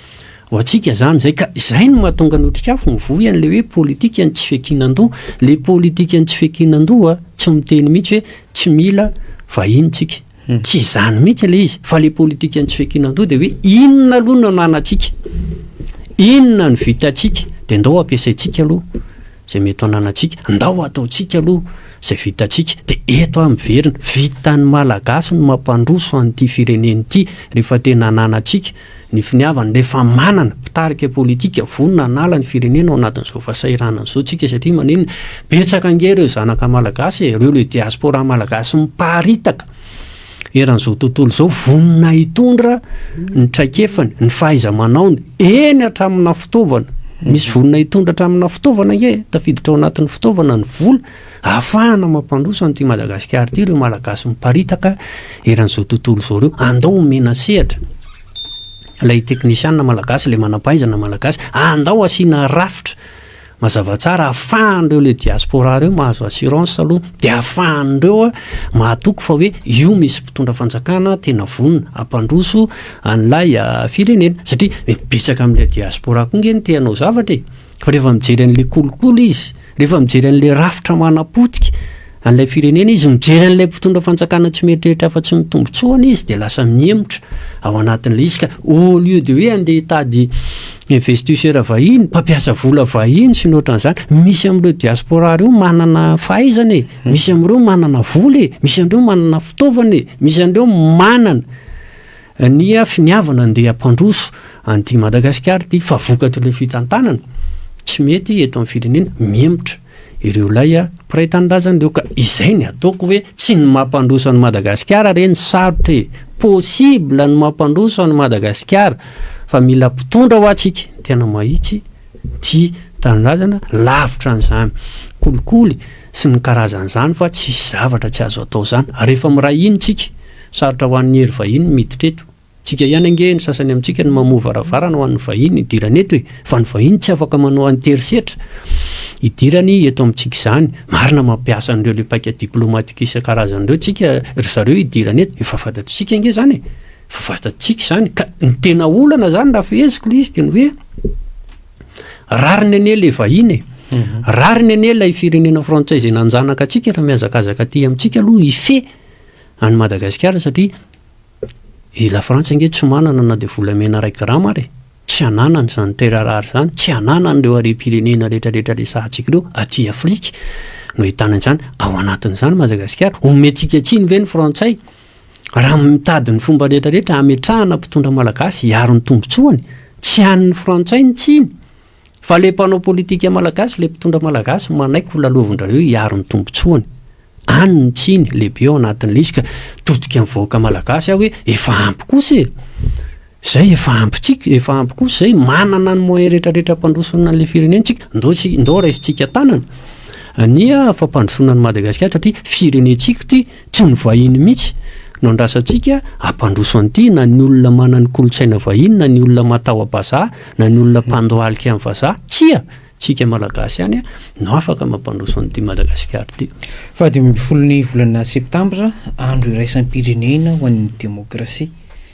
ho antsika zany zay? Ka izay no mahatonga ny Otrikafo mivoy an'ilay hoe politikan'ny tsy fiankinan-doha. Ilay politikan'ny tsy fiankinan-doha tsy miteny mihitsy hoe tsy mila vahiny tsika. Tsy izany mihitsy ilay izy fa ilay politikan'ny tsy fiankinan-doha dia hoe inona aloha no ananantsika, inona no vitantsika dia ndao ampiasaintsika aloha. izay mety ho ananantsika, ndao ataontsika aloha izay vitantsika, dia eto aho miverina, vitan'ny Malagasy ny mampandroso an'ity firenena ity rehefa tena ananantsika ny finiavana, rehefa manana mpitarika politika vonona hanala ny firenena ao anatin'izao fahasahiranana izao tsika satria maninona? Betsaka ange ireo zanaka Malagasy e, ireo le diaspora Malagasy miparitaka eran'izao tontolo izao vonona hitondra ny traikefany, ny fahaiza-manaony, eny hatramina fitaovana. Misy vonona hitondra hatramina fitaovana ange, tafiditra ao anatin'ny fitaovana ny vola ahafahana mampandroso an'ity Madagasikara ity ireo Malagasy miparitaka eran'izao tontolo izao ireo. Andao omena sehatra ilay teknisianina malagasy, ilay manam-pahaizana malagasy, andao asiana rafitra Mazava tsara, ahafahan'ireo le diaspora ireo mahazo assurance aloha, dia ahafahan'ireo mahatoky fa hoe io misy mpitondra fanjakana tena vonona hampandroso an'ilay firenena, satria mety betsaka amin'ilay diaspora koa nge no te hanao zavatra e, fa rehefa mijery an'ilay kolikoly izy, rehefa mijery an'ilay rafitra manapotika an'ilay firenena izy, mijery an'ilay mpitondra fanjakana tsy mieritreritra afa-tsy ny tombontsoany izy dia lasa mihemotra ao anatin'ilay izy ka au lieu de hoe andeha hitady investisseur vahiny, mpampiasa vola vahiny sy ny ohatran'izany, misy amin'ireo diaspora ireo manana fahaizana e, misy amin'ireo manana vola e, misy amin'ireo manana fitaovana e, misy amin'ireo manana ny finiavana andeha hampandroso an'ity Madagasikara ity fa vokatr'ilay fitantanana tsy mety eto amin'ny firenena, mihemotra. ireo ilay mpiray tanindrazana ireo ka izay ny ataoko hoe tsy ny mampandroso an'i Madagasikara re ny sarotra e, possible ny mampandroso an'i Madagasikara fa mila mpitondra hoa tsika tena mahitsy, tia tanindrazana, lavitra an'izany kolikoly sy ny karazan'izany fa tsisy zavatra tsy azo atao izany, ary rehefa miray hina tsika, sarotra ho an'ny hery vahiny ny miditra eto. Tsika ihany ange ny sasany amintsika no mamoha varavarana ho an'ny vahiny hidirany eto e! Fa ny vahiny tsy afaka manao an-terisetra hidirany eto amintsika izany. Marina mampiasa an'ireo le paika diplomatique isan-karazany ireo tsika ry zareo hidirany eto. Efa fantatsika ange izany e! Efa fantatsika izany. Ka ny tena olana izany raha feheziko le izy dia ny hoe rariny anie le vahiny e! Rariny anie ilay firenena frantsay izay nanjanaka antsika raha mihazakazaka aty amintsika aloha hifehy an'i Madagasikara satria I Lafrantsa ange tsy manana na dia volamena iray grama ary e! Tsy ananany izany terre rare izany, tsy ananany ireo harem-pirenena rehetra rehetra resahantsika ireo, aty Afrika no ahitana an'izany, ao anatin'izany Madagasikara. Omentsika tsiny ve ny frantsay raha mitady ny fomba rehetra rehetra hametrahana mpitondra malagasy hiaro ny tombontsoany? Tsy an'ny frantsay ny tsiny fa le mpanao politika malagasy, le mpitondra malagasy manaiky ho lalovindrareo hiaro ny tombontsoany. Any ny tsiny lehibe ao anatin'ilay izy ka todika amin'ny vahoaka malagasy aho hoe efa ampy kosa e! Zay efa ampy tsika, efa ampy kosa zay, manana ny moyen rehetra rehetra hampandrosoana an'ilay firenena tsika, ndao tsy, ndao raisintsika tanana ny fampandrosoana an'i Madagasikara satria firenentsika ity, tsy ny vahiny mihitsy no andrasantsika hampandroso an'ity, na ny olona manana ny kolontsaina vahiny, na ny olona mataho-bazaha, na ny olona mpandohalika amin'ny vazaha, tsia! Tsika Malagasy ihany no afaka mampandroso an'ity Madagasikara ity. Faha-15 ny volana septambra, andro iraisam-pirenena ho an'ny demokrasia.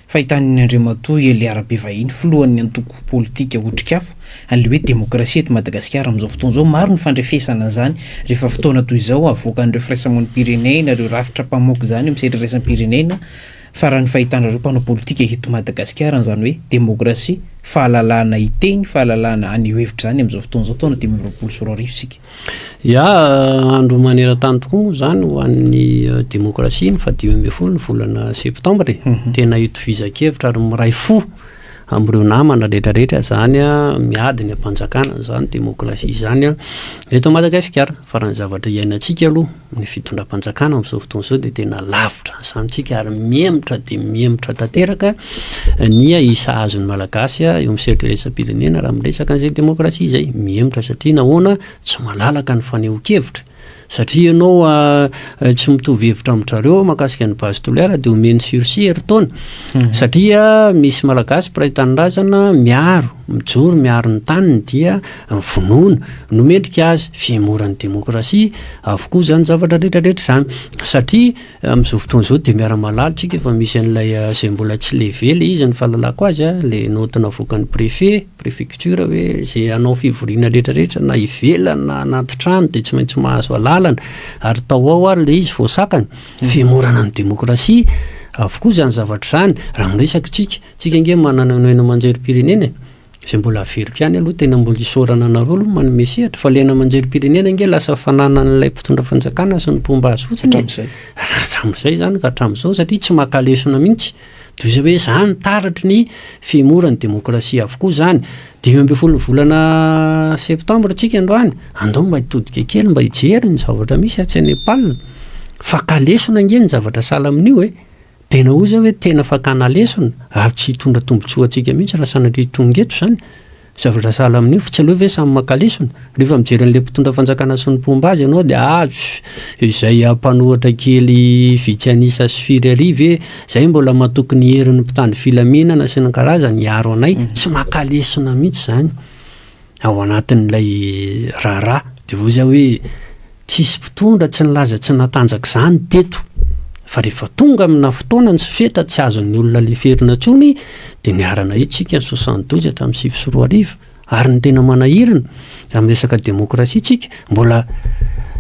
Fahitan'ny Andriamatoa Elia Rabevahiny, filohan'ny antoko politika Otrikafo, an'ilay hoe demokrasia eto Madagasikara amin'izao fotoana izao. Maro ny fandrefesana an'izany rehefa fotoana toy izao, avoakan'ireo firaisamonim-pirenena, ireo rafitra mpamoaka izany eo amin'ny sehatra iraisam-pirenena. Fa raha ny fahitanareo mpanao politika eto Madagasikara an'izany hoe demokrasia, fahalalahana hiteny, fahalalahana haneho hevitra izany amin'izao fotoana izao, taona 2025 isika. Ya, andro maneran-tany tokoa moa izany ho an'ny demokrasia ny faha-15 ny volana septambra e. Tena itovizan-kevitra ary miray fo amin'ireo namana rehetrarehetra izany miady ny hampanjakana an'izany demokrasia izany eto Madagasikara. Fa raha ny zavatra iainantsika aloha, ny fitondram-panjakana amin'izao fotoana izao dia tena lavitra an'izany tsika ary mihemotra dia mihemotra tanteraka ny isa azon'ny Malagasy eo amin'ny sehatra iraisam-pirenena raha miresaka an'izay demokrasia izay. Mihemotra satria nahoana? Tsy malalaka ny fanehoan-kevitra. Satria ianao tsy mitovy hevitra amin-dry zareo mahakasika ny base toliara dia omeny sursis herintaona. Satria misy Malagasy mpiray tanindrazana miaro, mijoro miaro ny taniny dia vonoina no mendrika azy, fihemoran'ny demokrasia avokoa izany zavatra rehetra rehetra izany, satria amin'izao fotoana izao dia miara-mahalala tsika fa misy an'ilay izay mbola tsy levé ilay izy ny fahalalako azy an, ilay naoty navoakan'ny préfet, préfecture hoe izay hanao fivoriana rehetra rehetra na ivelany na anaty trano dia tsy maintsy mahazo alalana, ary tao ao ary ilay izy voasakana, fihemorana ny demokrasia avokoa izany zavatra izany, raha miresaka tsika, tsika ange manana ny haino aman-jerim-pirenena e. Izay mbola averiko ihany aloha, tena mbola isaorana anareo aloha manome sehatra fa le haino aman-jerim-pirenena ange lasa fananan'ilay mpitondra fanjakana sy ny mpomba azy fotsiny e. Hatramin'izay. Hatramin'izay izany ka hatramin'izao satria tsy maka lesona mihitsy. Toy izay hoe izany taratry ny fihemoran'ny demokrasia avokoa izany. 15 volana septambra tsika androany, andao mba hitodika kely mba hijery ny zavatra misy atsy Nepal. Faka lesona ange ny zavatra sahala amin'io e. Tena hoy zah hoe tena fakana lesona ary tsy hitondra tombotsoa antsika mihitsy raha sanatria tonga eto izany zavatra sahala amin'io fa tsy aleo ve samy maka lesona? Rehefa mijery an'ilay mpitondra fanjakana sy ny mpomba azy ianao dia azo izay mpanohatra kely vitsy an'isa sy firy arivo e, izay mbola matoky ny herin'ny mpitandro filaminana sy ny karazany hiaro anay, tsy maka lesona mihitsy izany. ao anatin'ilay raharaha dia hoy zah hoe tsisy mpitondra tsy nilaza tsy natanjaka izany teto fa rehefa tonga amina fotoana ny feta tsy azon'ny olona leferina intsony dia niara-nahita isika ny 72 hatramin'ny 2009 ary ny tena manahirana amin'ny resaka demokrasia tsika mbola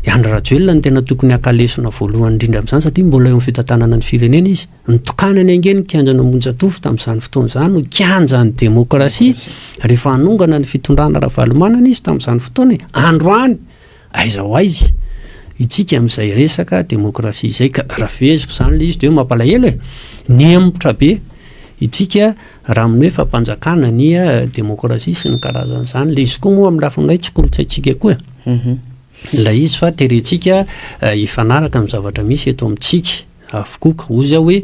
i Andry Rajoelina no tena tokony haka lesona voalohany indrindra amin'izany satria mbola eo amin'ny fitantanana ny firenena izy. Nitokanany ange ny kianjan'Ambohijatovo tamin'izany fotoana izany ho kianjan'ny demokrasia rehefa hanongana ny fitondrana Ravalomanana izy tamin'izany fotoana e. Androany, aiza ho aiza itsika amin'izay resaka demokrasia izay ka raha feheziko izany ilay izy dia hoe mampalahelo e. Nihemotra be itsika raha amin'ny hoe fampanjakana ny demokrasia sy ny karazan'izany. Ilay izy koa moa amin'ny lafiny iray tsy kolontsaintsika koa e. Ilay izy fa terentsika hifanaraka amin'ny zavatra misy eto amintsika. Avokoa ka hozy aho hoe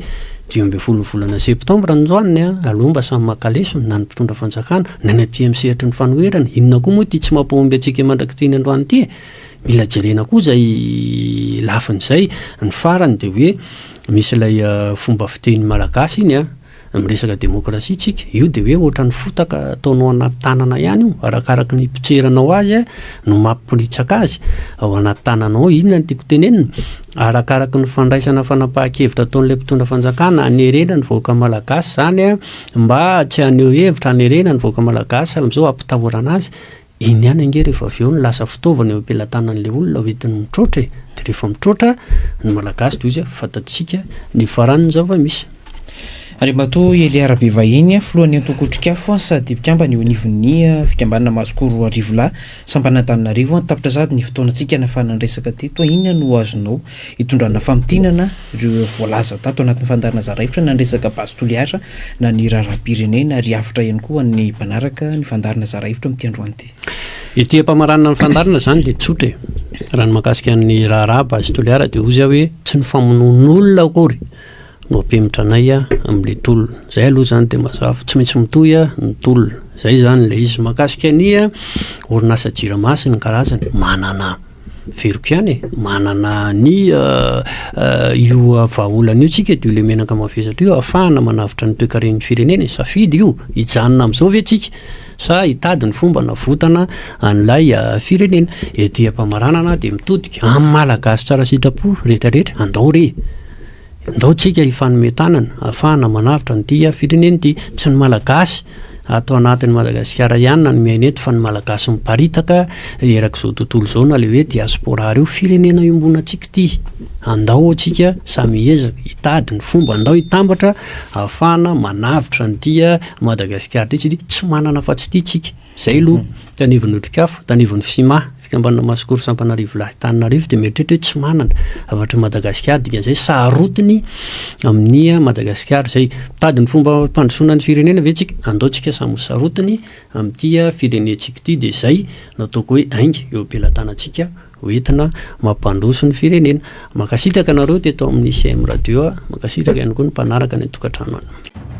15 volana septambra androany a, aleo mba samy maka lesona na ny mpitondra fanjakana na ny aty amin'ny sehatry ny fanoherana, inona koa moa ity tsy mampahomby antsika mandrak'iteny androany ity e? Mila jerena koa izay lafiny izay, ny farany dia hoe misy ilay fomba fiteny malagasy iny a, Miresaka demokrasia tsika, io dia hoe ohatran'ny fotaka ataonao anaty tanana ihany io, arakaraky ny hipotseranao azy no mampiporitsaka azy ao anaty tananao, inona no tiako tenenina? Arakaraky ny fandraisana fanapahan-kevitra ataon'ilay mpitondra fanjakana hanerena ny vahoaka malagasy izany mba tsy haneho hevitra, hanerena ny vahoaka malagasy amin'izao hampitahorana azy, Iny ihany ange rehefa avy eo no lasa fitaovana eo am-pelatanan'ilay olona ho entiny mitroatra e! Dia rehefa mitroatra ny Malagasy dia hoy izy hoe fantatsika ny faran'ny zava-misy. Andriamatoa Elia Rabevahiny, filohan'ny antoko Otrikafo sady mpikambana eo anivon'ny fikambanana Masoko 2000 lahy, sampana Antananarivo. Tapitra sahady ny fotoanantsika nahafahana niresaka teto. Inona no azonao hitondrana famintinana ireo voalaza tato anatin'ny fandaharana zara hevitra na ny resaka Base Toliara na ny raharaham-pirenena ary hafatra ihany koa ho an'ny mpanaraka ny fandaharana zara hevitra amin'ity androany ity. Ety am-pamaranana ny fandaharana izany dia tsotra e. Raha ny mahakasika ny raharaha Base Toliara dia hoy aho hoe tsy ny famonoan'olona akory no hampihemotra anay amin'ilay tolona. Izay aloha izany dia mazava, tsy maintsy mitohy ny tolona. Izay izany ilay izy. Mahakasika ny orinasa Jirama sy ny karazany, manana. Averiko ihany e, manana ny io vahaolana io tsika dia io le menaka mavesatra io ahafahana manavotra ny toekaren'ny firenena e, safidy io, hijanona amin'izao ve tsika sa hitady ny fomba hanavotana an'ilay firenena. Ety am-pamaranana dia mitodika amin'ny Malagasy tsara sitrapo rehetra rehetra, andao re! Ndao tsika hifanome tanana ahafahana manavotra an'ity firenena ity. Tsy ny Malagasy ato anatin'i Madagasikara ihany na ny miaina eto fa ny Malagasy miparitaka erak'izao tontolo izao na le hoe diaspora ireo. Firenena iombonantsika ity. Andao tsika samy hiezaka hitady ny fomba, andao hitambatra ahafahana manavotra an'ity Madagasikara ity satria tsy manana afa-tsy ity tsika. Zay aloha tanivon'ny Otrikafo, tanivon'ny Fsima, Fikambanana Masikoro Sampanarivo Lahy Tananarivo dia mieritreritra hoe tsy manana afatry Madagasikara, dikan'izay sarotiny amin'ny Madagasikara izay. Mitady ny fomba hampandrosoana ny firenena ve tsika? Andao tsika samy ho sarotiny amin'ity firenentsika ity dia izay no ataoko hoe ainga eo am-pelatanantsika ho entina mampandroso ny firenena. Mankasitraka anareo teto amin'ny CM Radio, mankasitraka ihany koa ny mpanaraka any an-tokantrano any.